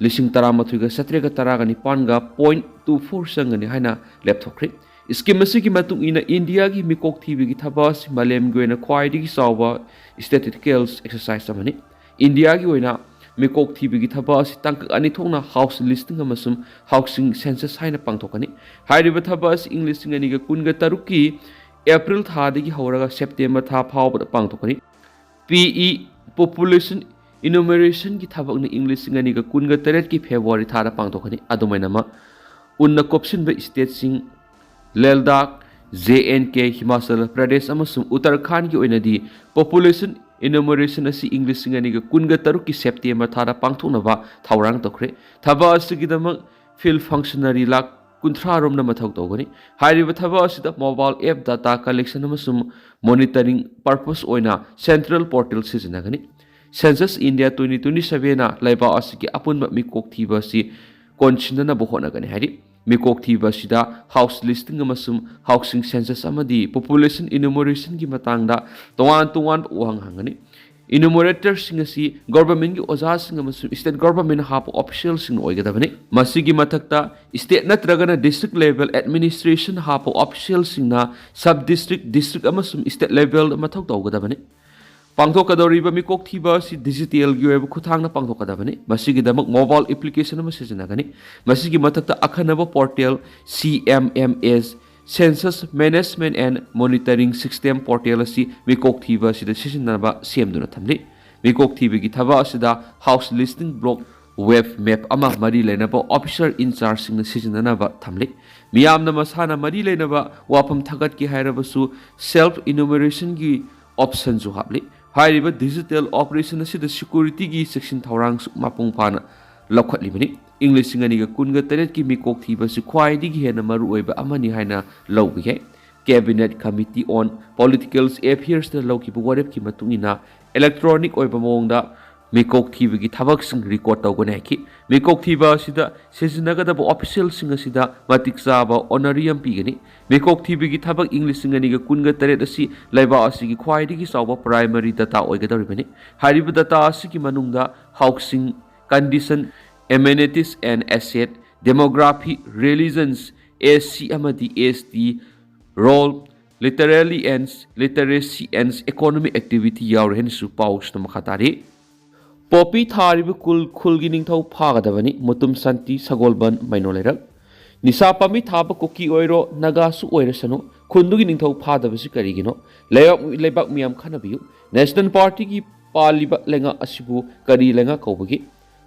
ꯂꯤꯁꯤꯡ ꯇꯔꯥꯃꯥꯊꯣꯏꯒ ꯆꯥꯇ꯭ꯔꯦꯠꯀ ꯇꯔꯥꯒ ꯅꯤꯄꯥꯟꯒ ꯄꯣꯏꯟ ꯇꯨ ꯐꯣꯔ ꯆꯪꯒꯅꯤ ꯍꯥꯏꯅ ꯂꯦꯞꯊꯣꯛꯈ꯭ꯔꯦ꯫ Scheme ꯑꯁꯤꯒꯤ ꯃꯇꯨꯡ ꯏꯟꯅ ꯏꯟꯗꯤꯌꯥꯒꯤ ꯃꯤꯀꯣꯛ ꯊꯤꯕꯒꯤ ꯊꯕꯛ ꯑꯁꯤ ꯃꯥꯂꯦꯝꯒꯤ ꯑꯣꯏꯅ ꯈ꯭ꯋꯥꯏꯗꯒꯤ ꯆꯥꯎꯕ statistical exercise ꯑꯃꯅꯤ꯫ ꯏꯟꯗꯤꯌꯥꯒꯤ ꯑꯣꯏꯅ ꯃꯤꯀꯣꯛ ꯊꯤꯕꯒꯤ ꯊꯕꯛ ꯑꯁꯤ ꯇꯥꯡꯀꯛ ꯑꯅꯤ ꯊꯣꯛꯅ house listing ꯑꯃꯁꯨꯡ housing census ꯍꯥꯏꯅ ꯄꯥꯡꯊꯣꯛꯀꯅꯤ꯫ ꯍꯥꯏꯔꯤꯕ ꯊꯕꯛ ꯑꯁꯤ ꯏꯪ ꯂꯤꯁꯤꯡ ꯑꯅꯤꯒ ꯀꯨꯟꯒ ꯇꯔꯨꯛꯀꯤ ꯑꯦꯄ꯭ꯔꯤꯜ ꯊꯥꯗꯒꯤ ꯍꯧꯔꯒ ꯁꯦꯞꯇꯦꯝꯕꯔ ꯊꯥ ꯐꯥꯎꯕꯗ ꯄꯥꯡꯊꯣꯛꯀꯅꯤ꯫ ꯄꯤ ꯏ Population Enumerationꯒꯤ ꯊꯕꯛꯅ ꯏꯪ ꯂꯤꯁꯤꯡ ꯑꯅꯤꯒ ꯀꯨꯟꯒ ꯇꯔꯦꯠꯀꯤ ꯐꯦꯕ꯭ꯔꯨꯋꯥꯔꯤ ꯊꯥꯗ ꯄꯥꯡꯊꯣꯛꯀꯅꯤ꯫ ꯑꯗꯨꯃꯥꯏꯅꯃꯛ ꯎꯟꯅ ꯀꯣꯞꯁꯤꯟꯕ stateꯁꯤꯡ ꯂꯗꯥꯈ, ꯖꯦ ꯑꯦꯟ ꯀꯦ, ꯍꯤꯃꯥꯆꯜ ꯄ꯭ꯔꯗꯦꯁ ꯑꯃꯁꯨꯡ ꯎꯠꯇꯔꯈꯥꯟꯗꯒꯤ ꯑꯣꯏꯅꯗꯤ Population Enumeration ꯑꯁꯤ ꯏꯪ ꯂꯤꯁꯤꯡ ꯑꯅꯤꯒ ꯀꯨꯟꯒ ꯇꯔꯨꯛꯀꯤ ꯁꯦꯞꯇꯦꯝꯕꯔ ꯊꯥꯗ ꯄꯥꯡꯊꯣꯛꯅꯕ ꯊꯧꯔꯥꯡ ꯇꯧꯈ꯭ꯔꯦ꯫ ꯊꯕꯛ ꯑꯁꯤꯒꯤꯗꯃꯛ field functionary ꯂꯥꯈ ꯀꯨꯟꯊ꯭ꯔꯥ ꯔꯣꯝꯅ ꯃꯊꯧ ꯇꯧꯒꯅꯤ꯫ ꯍꯥꯏꯔꯤꯕ ꯊꯕꯛ ꯑꯁꯤꯗ mobile app data collection ꯑꯃꯁꯨꯡ monitoring purpose ꯑꯣꯏꯅ central portal ꯁꯤꯖꯤꯟꯅꯒꯅꯤ꯫ Census India twenty twenty sevenꯅ ꯂꯩꯕꯥꯛ ꯑꯁꯤꯒꯤ ꯑꯄꯨꯟꯕ ꯃꯤꯀꯣꯛ ꯊꯤꯕ ꯑꯁꯤ ꯀꯣꯟꯁꯤꯟꯅꯅꯕ ꯍꯣꯠꯅꯒꯅꯤ ꯍꯥꯏꯔꯤ꯫ ꯃꯤꯀꯣꯛ ꯊꯤꯕ ꯑꯁꯤꯗ house listing ꯑꯃꯁꯨꯡ housing census ꯑꯃꯗꯤ population enumerationꯒꯤ ꯃꯇꯥꯡꯗ ꯇꯣꯉꯥꯟ ꯇꯣꯉꯥꯟꯕ ꯋꯥꯍꯪ ꯍꯪꯒꯅꯤ꯫ Enumeratorꯁꯤꯡ ꯑꯁꯤ governmentꯀꯤ ꯑꯣꯖꯥꯁꯤꯡ ꯑꯃꯁꯨꯡ state government ꯍꯥꯞꯄ officialꯁꯤꯡꯅ ꯑꯣꯏꯒꯗꯕꯅꯤ꯫ ꯃꯁꯤꯒꯤ ꯃꯊꯛꯇ state ꯅꯠꯇ꯭ꯔꯒꯅ district level administration ꯍꯥꯞꯄ officialꯁꯤꯡꯅ sub district, district ꯑꯃꯁꯨꯡ state levelꯗ ꯃꯊꯧ ꯇꯧꯒꯗꯕꯅꯤ꯫ ꯄꯥꯡꯊꯣꯛꯀꯗꯧꯔꯤꯕ ꯃꯤꯀꯣꯛ ꯊꯤꯕ ꯑꯁꯤ digitalꯒꯤ ꯑꯣꯏꯕ ꯈꯨꯠꯊꯥꯡꯗ ꯄꯥꯡꯊꯣꯛꯀꯗꯕꯅꯤ꯫ ꯃꯁꯤꯒꯤꯗꯃꯛ mobile application ꯑꯃ ꯁꯤꯖꯤꯟꯅꯒꯅꯤ꯫ ꯃꯁꯤꯒꯤ ꯃꯊꯛꯇ ꯑꯈꯟꯅꯕ portal C M M S, Census Management and Monitoring System portal ꯑꯁꯤ ꯃꯤꯀꯣꯛ ꯊꯤꯕ ꯑꯁꯤꯗ ꯁꯤꯖꯤꯟꯅꯅꯕ ꯁꯦꯝꯗꯨꯅ ꯊꯝꯂꯤ꯫ ꯃꯤꯀꯣꯛ ꯊꯤꯕꯒꯤ ꯊꯕꯛ ꯑꯁꯤꯗ house listing block web map ꯑꯃ ꯃꯔꯤ ꯂꯩꯅꯕ officer in chargeꯁꯤꯡꯅ ꯁꯤꯖꯤꯟꯅꯅꯕ ꯊꯝꯂꯤ꯫ ꯃꯤꯌꯥꯝꯅ ꯃꯁꯥꯅ ꯃꯔꯤ ꯂꯩꯅꯕ ꯋꯥꯐꯝ ꯊꯥꯒꯠꯀꯦ ꯍꯥꯏꯔꯕꯁꯨ self enumerationꯒꯤ optionꯁꯨ ꯍꯥꯞꯂꯤ꯫ ꯍꯥꯏꯔꯤꯕ digital operation ꯑꯁꯤꯗ securityꯒꯤ ꯆꯦꯛꯁꯤꯟ ꯊꯧꯔꯥꯡꯁꯨ ꯃꯄꯨꯡ ꯐꯥꯅ ꯂꯧꯈꯠꯂꯤꯕꯅꯤ꯫ ꯏꯪ ꯂꯤꯁꯤꯡ ꯑꯅꯤꯒ ꯀꯨꯟꯒ ꯇꯔꯦꯠꯀꯤ ꯃꯤꯀꯣꯛ ꯊꯤꯕ ꯑꯁꯤ ꯈ꯭ꯋꯥꯏꯗꯒꯤ ꯍꯦꯟꯅ ꯃꯔꯨꯑꯣꯏꯕ ꯑꯃꯅꯤ ꯍꯥꯏꯅ ꯂꯧꯕ ꯌꯥꯏ꯫ Cabinet Committee on Political Affairsꯇ ꯂꯧꯈꯤꯕ ꯋꯥꯔꯦꯞꯀꯤ ꯃꯇꯨꯡ ꯏꯟꯅ electronic ꯑꯣꯏꯕ ꯃꯑꯣꯡꯗ ꯃꯤꯀꯣꯛ ꯊꯤꯕꯒꯤ ꯊꯕꯛꯁꯤꯡ record ꯇꯧꯒꯅꯤ ꯍꯥꯏꯈꯤ꯫ ꯃꯤꯀꯣꯛ ꯊꯤꯕ ꯑꯁꯤꯗ ꯁꯤꯖꯤꯟꯅꯒꯗꯕ officialꯁꯤꯡ ꯑꯁꯤꯗ ꯃꯇꯤꯛ ꯆꯥꯕ honorarium ꯄꯤꯒꯅꯤ꯫ ꯃꯤꯀꯣꯛ ꯊꯤꯕꯒꯤ ꯊꯕꯛ ꯏꯪ ꯂꯤꯁꯤꯡ ꯑꯅꯤꯒ ꯀꯨꯟꯒ ꯇꯔꯦꯠ ꯑꯁꯤ ꯂꯩꯕꯥꯛ ꯑꯁꯤꯒꯤ ꯈ꯭ꯋꯥꯏꯗꯒꯤ ꯆꯥꯎꯕ primary data ꯑꯣꯏꯒꯗꯧꯔꯤꯕꯅꯤ꯫ ꯍꯥꯏꯔꯤꯕ data ꯑꯁꯤꯒꯤ ꯃꯅꯨꯡꯗ housing, condition, amenities and asset, demography, religions, S C ꯑꯃꯗꯤ S T role, literally and literacy and economic activity ꯌꯥꯎꯔꯦ ꯍꯥꯏꯅꯁꯨ ꯄꯥꯎꯁꯤꯅ ꯃꯈꯥ ꯇꯥꯔꯤ꯫ ꯄꯣꯄꯤ ꯊꯥꯔꯤꯕ ꯈꯨꯜ, ꯈꯨꯜꯒꯤ ꯅꯤꯡꯊꯧ ꯐꯥꯒꯗꯕꯅꯤ, ꯃꯨꯇꯨꯝ ꯁꯥꯟꯇꯤ, ꯁꯒꯣꯜꯕꯟ, ꯃꯩꯅꯣ ꯂꯩꯔꯛ꯫ ꯅꯤꯁꯥ ꯄꯥꯝꯕꯤ ꯊꯥꯕ ꯀꯨꯀꯤ ꯑꯣꯏꯔꯣ, ꯅꯥꯒꯥꯁꯨ ꯑꯣꯏꯔꯁꯅꯨ, ꯈꯨꯟꯗꯨꯒꯤ ꯅꯤꯡꯊꯧ ꯐꯥꯗꯕꯁꯤ ꯀꯔꯤꯒꯤꯅꯣ? ꯂꯩꯕꯥꯛ, ꯂꯩꯕꯥꯛ ꯃꯤꯌꯥꯝ ꯈꯟꯅꯕꯤꯌꯨ꯫ ꯅꯦꯁꯅꯦꯜ ꯄꯥꯔꯇꯤꯒꯤ ꯄꯥꯜꯂꯤꯕ ꯂꯩꯉꯥꯛ ꯑꯁꯤꯕꯨ ꯀꯔꯤ ꯂꯩꯉꯥꯛ ꯀꯧꯕꯒꯦ?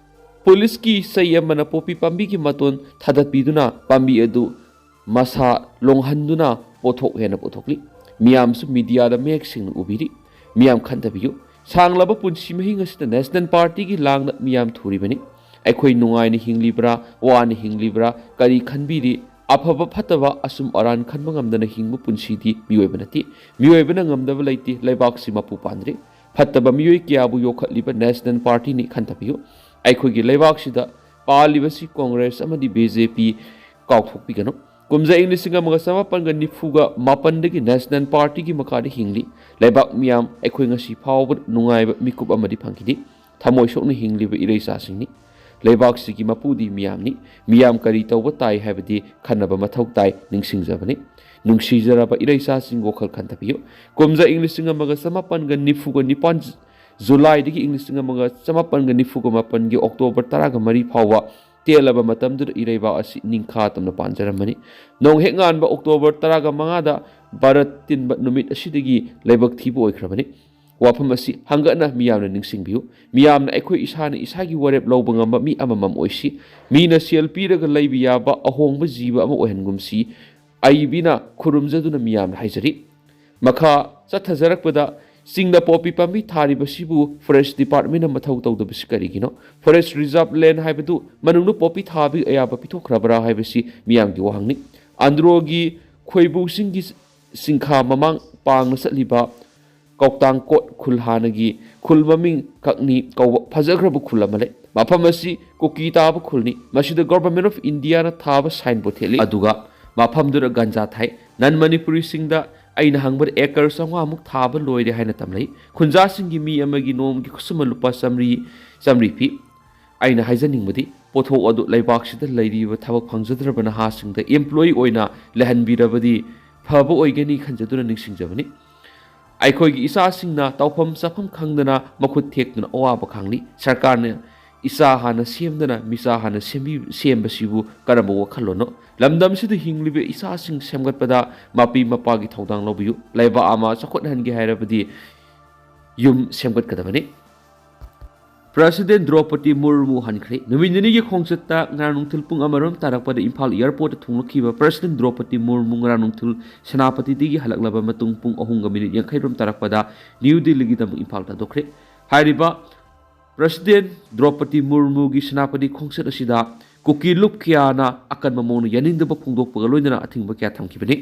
ꯄꯨꯂꯤꯁꯀꯤ ꯆꯩ ꯑꯃꯅ ꯄꯣꯄꯤ ꯄꯥꯝꯕꯤꯒꯤ ꯃꯇꯣꯟ ꯊꯥꯗꯠꯄꯤꯗꯨꯅ ꯄꯥꯝꯕꯤ ꯑꯗꯨ ꯃꯁꯥ ꯂꯣꯡꯍꯟꯗꯨꯅ ꯄꯣꯠꯊꯣꯛ ꯍꯦꯟꯅ ꯄꯨꯊꯣꯛꯂꯤ꯫ ꯃꯤꯌꯥꯝꯁꯨ ꯃꯤꯗꯤꯌꯥꯗ ꯃꯌꯦꯛ ꯁꯦꯡꯅ ꯎꯕꯤꯔꯤ꯫ ꯃꯤꯌꯥꯝ ꯈꯟꯊꯕꯤꯌꯨ꯫ ꯁꯥꯡꯂꯕ ꯄꯨꯟꯁꯤ ꯃꯍꯤꯡ ꯑꯁꯤꯗ ꯅꯦꯁꯅꯦꯜ ꯄꯥꯔꯇꯤꯒꯤ ꯂꯥꯡꯗ ꯃꯤꯌꯥꯝ ꯊꯨꯔꯤꯕꯅꯤ꯫ ꯑꯩꯈꯣꯏ ꯅꯨꯡꯉꯥꯏꯅ ꯍꯤꯡꯂꯤꯕ꯭ꯔꯥ, ꯋꯥꯅ ꯍꯤꯡꯂꯤꯕ꯭ꯔꯥ, ꯀꯔꯤ ꯈꯟꯕꯤꯔꯤ? ꯑꯐꯕ ꯐꯠꯇꯕ ꯑꯆꯨꯝ ꯑꯔꯥꯟ ꯈꯟꯕ ꯉꯝꯗꯅ ꯍꯤꯡꯕ ꯄꯨꯟꯁꯤꯗꯤ ꯃꯤꯑꯣꯏꯕ ꯅꯠꯇꯦ꯫ ꯃꯤꯑꯣꯏꯕꯅ ꯉꯝꯗꯕ ꯂꯩꯇꯦ, ꯂꯩꯕꯥꯛꯁꯤ ꯃꯄꯨ ꯄꯥꯟꯗ꯭ꯔꯤ꯫ ꯐꯠꯇꯕ ꯃꯤꯑꯣꯏ ꯀꯌꯥꯕꯨ ꯌꯣꯛꯈꯠꯂꯤꯕ ꯅꯦꯁꯅꯦꯜ ꯄꯥꯔꯇꯤꯅꯤ, ꯈꯟꯊꯕꯤꯌꯨ꯫ ꯑꯩꯈꯣꯏꯒꯤ ꯂꯩꯕꯥꯛꯁꯤꯗ ꯄꯥꯜꯂꯤꯕꯁꯤ ꯀꯣꯡꯒ꯭ꯔꯦꯁ ꯑꯃꯗꯤ ꯕꯤ ꯖꯦ ꯄꯤ ꯀꯥꯎꯊꯣꯛꯄꯤꯒꯅꯨ꯫ ꯀꯨꯝꯖꯥ ꯏꯪ ꯂꯤꯁꯤꯡ ꯑꯃꯒ ꯆꯃꯥꯄꯟꯒ ꯅꯤꯐꯨꯒ ꯃꯥꯄꯟꯗꯒꯤ ꯅꯦꯁꯅꯦꯜ ꯄꯥꯔꯇꯤꯒꯤ ꯃꯈꯥꯗ ꯍꯤꯡꯂꯤ꯫ ꯂꯩꯕꯥꯛ ꯃꯤꯌꯥꯝ, ꯑꯩꯈꯣꯏ ꯉꯁꯤ ꯐꯥꯎꯕꯗ ꯅꯨꯡꯉꯥꯏꯕ ꯃꯤꯀꯨꯞ ꯑꯃꯗꯤ ꯐꯪꯈꯤꯗꯦ꯫ ꯊꯃꯣꯏ ꯁꯣꯛꯅ ꯍꯤꯡꯂꯤꯕ ꯏꯔꯩꯆꯥꯁꯤꯡꯅꯤ꯫ ꯂꯩꯕꯥꯛꯁꯤꯒꯤ ꯃꯄꯨꯗꯤ ꯃꯤꯌꯥꯝꯅꯤ꯫ ꯃꯤꯌꯥꯝ ꯀꯔꯤ ꯇꯧꯕ ꯇꯥꯏ ꯍꯥꯏꯕꯗꯤ ꯈꯟꯅꯕ ꯃꯊꯧ ꯇꯥꯏ, ꯅꯤꯡꯁꯤꯡꯖꯕꯅꯤ꯫ ꯅꯨꯡꯁꯤꯖꯔꯕ ꯏꯔꯩꯆꯥꯁꯤꯡ, ꯋꯥꯈꯜ ꯈꯟꯊꯕꯤꯌꯨ꯫ ꯀꯨꯝꯖꯥ ꯏꯪ ꯂꯤꯁꯤꯡ ꯑꯃꯒ ꯆꯃꯥꯄꯟꯒ ꯅꯤꯐꯨꯒ ꯅꯤꯄꯥꯟ ꯖꯨꯂꯥꯏꯗꯒꯤ ꯏꯪ ꯂꯤꯁꯤꯡ ꯑꯃꯒ ꯆꯃꯥꯄꯟꯒ ꯅꯤꯐꯨꯒ ꯃꯥꯄꯟꯒꯤ ꯑꯣꯛꯇꯣꯕꯔ ꯇꯔꯥꯒ ꯃꯔꯤ ꯐꯥꯎꯕ ꯇꯦꯜꯂꯕ ꯃꯇꯝꯗꯨꯗ ꯏꯔꯩꯕꯥꯛ ꯑꯁꯤ ꯅꯤꯡꯈꯥ ꯇꯝꯅ ꯄꯥꯟꯖꯔꯝꯕꯅꯤ꯫ ꯅꯣꯡ ꯍꯦꯛ ꯉꯥꯟꯕ ꯑꯣꯛꯇꯣꯕꯔ ꯇꯔꯥꯒ ꯃꯉꯥꯗ ꯚꯥꯔꯠ ꯇꯤꯟꯕ ꯅꯨꯃꯤꯠ ꯑꯁꯤꯗꯒꯤ ꯂꯥꯏꯕꯛ ꯊꯤꯕ ꯑꯣꯏꯈ꯭ꯔꯕꯅꯤ꯫ ꯋꯥꯐꯝ ꯑꯁꯤ ꯍꯪꯒꯠꯅ ꯃꯤꯌꯥꯝꯅ ꯅꯤꯡꯁꯤꯡꯕꯤꯌꯨ꯫ ꯃꯤꯌꯥꯝꯅ ꯑꯩꯈꯣꯏ ꯏꯁꯥꯅ ꯏꯁꯥꯒꯤ ꯋꯥꯔꯦꯞ ꯂꯧꯕ ꯉꯝꯕ ꯃꯤ ꯑꯃꯃꯝ ꯑꯣꯏꯁꯤ꯫ ꯃꯤꯅ ꯁꯦꯜ ꯄꯤꯔꯒ ꯂꯩꯕ ꯌꯥꯕ ꯑꯍꯣꯡꯕ ꯖꯤꯕ ꯑꯃ ꯑꯣꯏꯍꯟꯒꯨꯝꯁꯤ꯫ ꯑꯏꯕꯤꯅ ꯈꯨꯔꯨꯝꯖꯗꯨꯅ ꯃꯤꯌꯥꯝꯅ ꯍꯥꯏꯖꯔꯤ꯫ ꯃꯈꯥ ꯆꯠꯊꯖꯔꯛꯄꯗ, ꯆꯤꯡꯗ ꯄꯣꯄꯤ ꯄꯥꯝꯕꯤ ꯊꯥꯔꯤꯕꯁꯤꯕꯨ ꯐꯣꯔꯦꯁ ꯗꯤꯄꯥꯔꯠꯃꯦꯟꯅ ꯃꯊꯧ ꯇꯧꯗꯕꯁꯤ ꯀꯔꯤꯒꯤꯅꯣ? ꯐꯣꯔꯦꯁ ꯔꯤꯖꯥꯔꯚ ꯂꯦꯟ ꯍꯥꯏꯕꯗꯨ ꯃꯅꯨꯡꯗ ꯄꯣꯄꯤ ꯊꯥꯕꯒꯤ ꯑꯌꯥꯕ ꯄꯤꯊꯣꯛꯈ꯭ꯔꯕ꯭ꯔꯥ ꯍꯥꯏꯕꯁꯤ ꯃꯤꯌꯥꯝꯒꯤ ꯋꯥꯍꯪꯅꯤ꯫ ꯑꯟꯗ꯭ꯔꯣꯒꯤ ꯈꯣꯏꯕꯨꯁꯤꯡꯒꯤ ꯁꯤꯡꯈꯥ ꯃꯃꯥꯡ ꯄꯥꯡꯅ ꯆꯠꯂꯤꯕ ꯀꯧꯇꯥꯡꯀꯣꯠ ꯈꯨꯜ, ꯍꯥꯟꯅꯒꯤ ꯈꯨꯜ ꯃꯃꯤꯡ ꯀꯛꯅꯤ ꯀꯧꯕ ꯐꯖꯈ꯭ꯔꯕ ꯈꯨꯜ ꯑꯃ ꯂꯩ꯫ ꯃꯐꯝ ꯑꯁꯤ ꯀꯨꯀꯤ ꯇꯥꯕ ꯈꯨꯜꯅꯤ꯫ ꯃꯁꯤꯗ ꯒꯣꯚꯔꯟꯃꯦꯟ ꯑꯣꯐ ꯏꯟꯗꯤꯌꯥꯅ ꯊꯥꯕ ꯁꯥꯏꯟꯕꯣꯔꯗ ꯊꯦꯠꯂꯤ, ꯑꯗꯨꯒ ꯃꯐꯝꯗꯨꯗ ꯒꯟꯖꯥ ꯊꯥꯏ꯫ ꯅꯟ ꯃꯅꯤꯄꯨꯔꯤꯁꯤꯡꯗ ꯑꯩꯅ ꯍꯪꯕꯗ ꯑꯦꯀꯔ ꯆꯥꯝꯃꯉꯥꯃꯨꯛ ꯊꯥꯕ ꯂꯣꯏꯔꯦ ꯍꯥꯏꯅ ꯇꯝꯂꯛꯏ꯫ ꯈꯨꯟꯖꯥꯁꯤꯡꯒꯤ ꯃꯤ ꯑꯃꯒꯤ ꯅꯣꯡꯃꯒꯤ ꯈꯨꯠꯁꯨꯃꯟ ꯂꯨꯄꯥ ꯆꯥꯝꯃꯔꯤ, ꯆꯥꯝꯃꯔꯤ ꯄꯤ꯫ ꯑꯩꯅ ꯍꯥꯏꯖꯅꯤꯡꯕꯗꯤ, ꯄꯣꯠꯊꯣꯛ ꯑꯗꯨ ꯂꯩꯕꯥꯛꯁꯤꯗ ꯂꯩꯔꯤꯕ ꯊꯕꯛ ꯐꯪꯖꯗ꯭ꯔꯕ ꯅꯍꯥꯁꯤꯡꯗ employee ꯑꯣꯏꯅ ꯂꯩꯍꯟꯕꯤꯔꯕꯗꯤ ꯐꯕ ꯑꯣꯏꯒꯅꯤ ꯈꯟꯖꯗꯨꯅ ꯅꯤꯡꯁꯤꯡꯖꯕꯅꯤ꯫ ꯑꯩꯈꯣꯏꯒꯤ ꯏꯆꯥꯁꯤꯡꯅ ꯇꯧꯐꯝ ꯆꯥꯐꯝ ꯈꯪꯗꯅ ꯃꯈꯨꯠ ꯊꯦꯛꯇꯨꯅ ꯑꯋꯥꯕ ꯈꯥꯡꯂꯤ꯫ ꯁꯔꯀꯥꯔꯅ ꯏꯆꯥ ꯍꯥꯟꯅ ꯁꯦꯝꯗꯅ ꯃꯤꯆꯥ ꯍꯥꯟꯅ ꯁꯦꯝꯕꯤ-, ꯁꯦꯝꯕꯁꯤꯕꯨ ꯀꯔꯝꯕ ꯋꯥꯈꯜꯂꯣꯟꯅꯣ? ꯂꯝꯗꯝꯁꯤꯗ ꯍꯤꯡꯂꯤꯕ ꯏꯆꯥꯁꯤꯡ ꯁꯦꯝꯒꯠꯄꯗ ꯃꯄꯤ ꯃꯄꯥꯒꯤ ꯊꯧꯗꯥꯡ ꯂꯧꯕꯤꯌꯨ꯫ ꯂꯩꯕꯥꯛ ꯑꯃ ꯆꯥꯎꯈꯠꯍꯟꯒꯦ ꯍꯥꯏꯔꯕꯗꯤ ꯌꯨꯝ ꯁꯦꯝꯒꯠꯀꯗꯕꯅꯤ꯫ ꯄ꯭ꯔꯁꯤꯗꯦꯟ ꯗ꯭ꯔꯧꯄꯗꯤ ꯃꯨꯔꯃꯨ ꯍꯟꯈ꯭ꯔꯦ꯫ ꯅꯨꯃꯤꯠ ꯅꯤꯅꯤꯒꯤ ꯈꯣꯡꯆꯠꯇ ꯉꯔꯥꯡ ꯅꯨꯡꯊꯤꯜ ꯄꯨꯡ ꯑꯃꯔꯣꯝ ꯇꯥꯔꯛꯄꯗ ꯏꯝꯐꯥꯜ airport ꯊꯨꯡꯂꯛꯈꯤꯕ ꯄ꯭ꯔꯁꯤꯗꯦꯟ ꯗ꯭ꯔꯧꯄꯗꯤ ꯃꯨꯔꯃꯨ ꯉꯔꯥꯡ ꯅꯨꯡꯊꯤꯜ ꯁꯦꯅꯥꯄꯇꯤꯗꯒꯤ ꯍꯜꯂꯛꯂꯕ ꯃꯇꯨꯡ ꯄꯨꯡ ꯑꯍꯨꯝꯒ ꯃꯤꯅꯤꯠ ꯌꯥꯡꯈꯩ ꯔꯣꯝ ꯇꯥꯔꯛꯄꯗ ꯅ꯭ꯌꯨ ꯗꯤꯜꯂꯤꯒꯤꯗꯃꯛ ꯏꯝꯐꯥꯜ ꯊꯥꯗꯣꯛꯈ꯭ꯔꯦ꯫ ꯍꯥꯏꯔꯤꯕ ꯄ꯭ꯔꯁꯤꯗꯦꯟ ꯗ꯭ꯔꯧꯄꯗꯤ ꯃꯨꯔꯃꯨꯒꯤ ꯁꯦꯅꯥꯄꯇꯤ ꯈꯣꯡꯆꯠ ꯑꯁꯤꯗ ꯀꯨꯀꯤ ꯂꯨꯞ ꯀꯌꯥꯅ ꯑꯀꯟꯕ ꯃꯑꯣꯡꯗ ꯌꯥꯅꯤꯡꯗꯕ ꯐꯣꯡꯗꯣꯛꯄꯒ ꯂꯣꯏꯅꯅ ꯑꯊꯤꯡꯕ ꯀꯌꯥ ꯊꯝꯈꯤꯕꯅꯤ꯫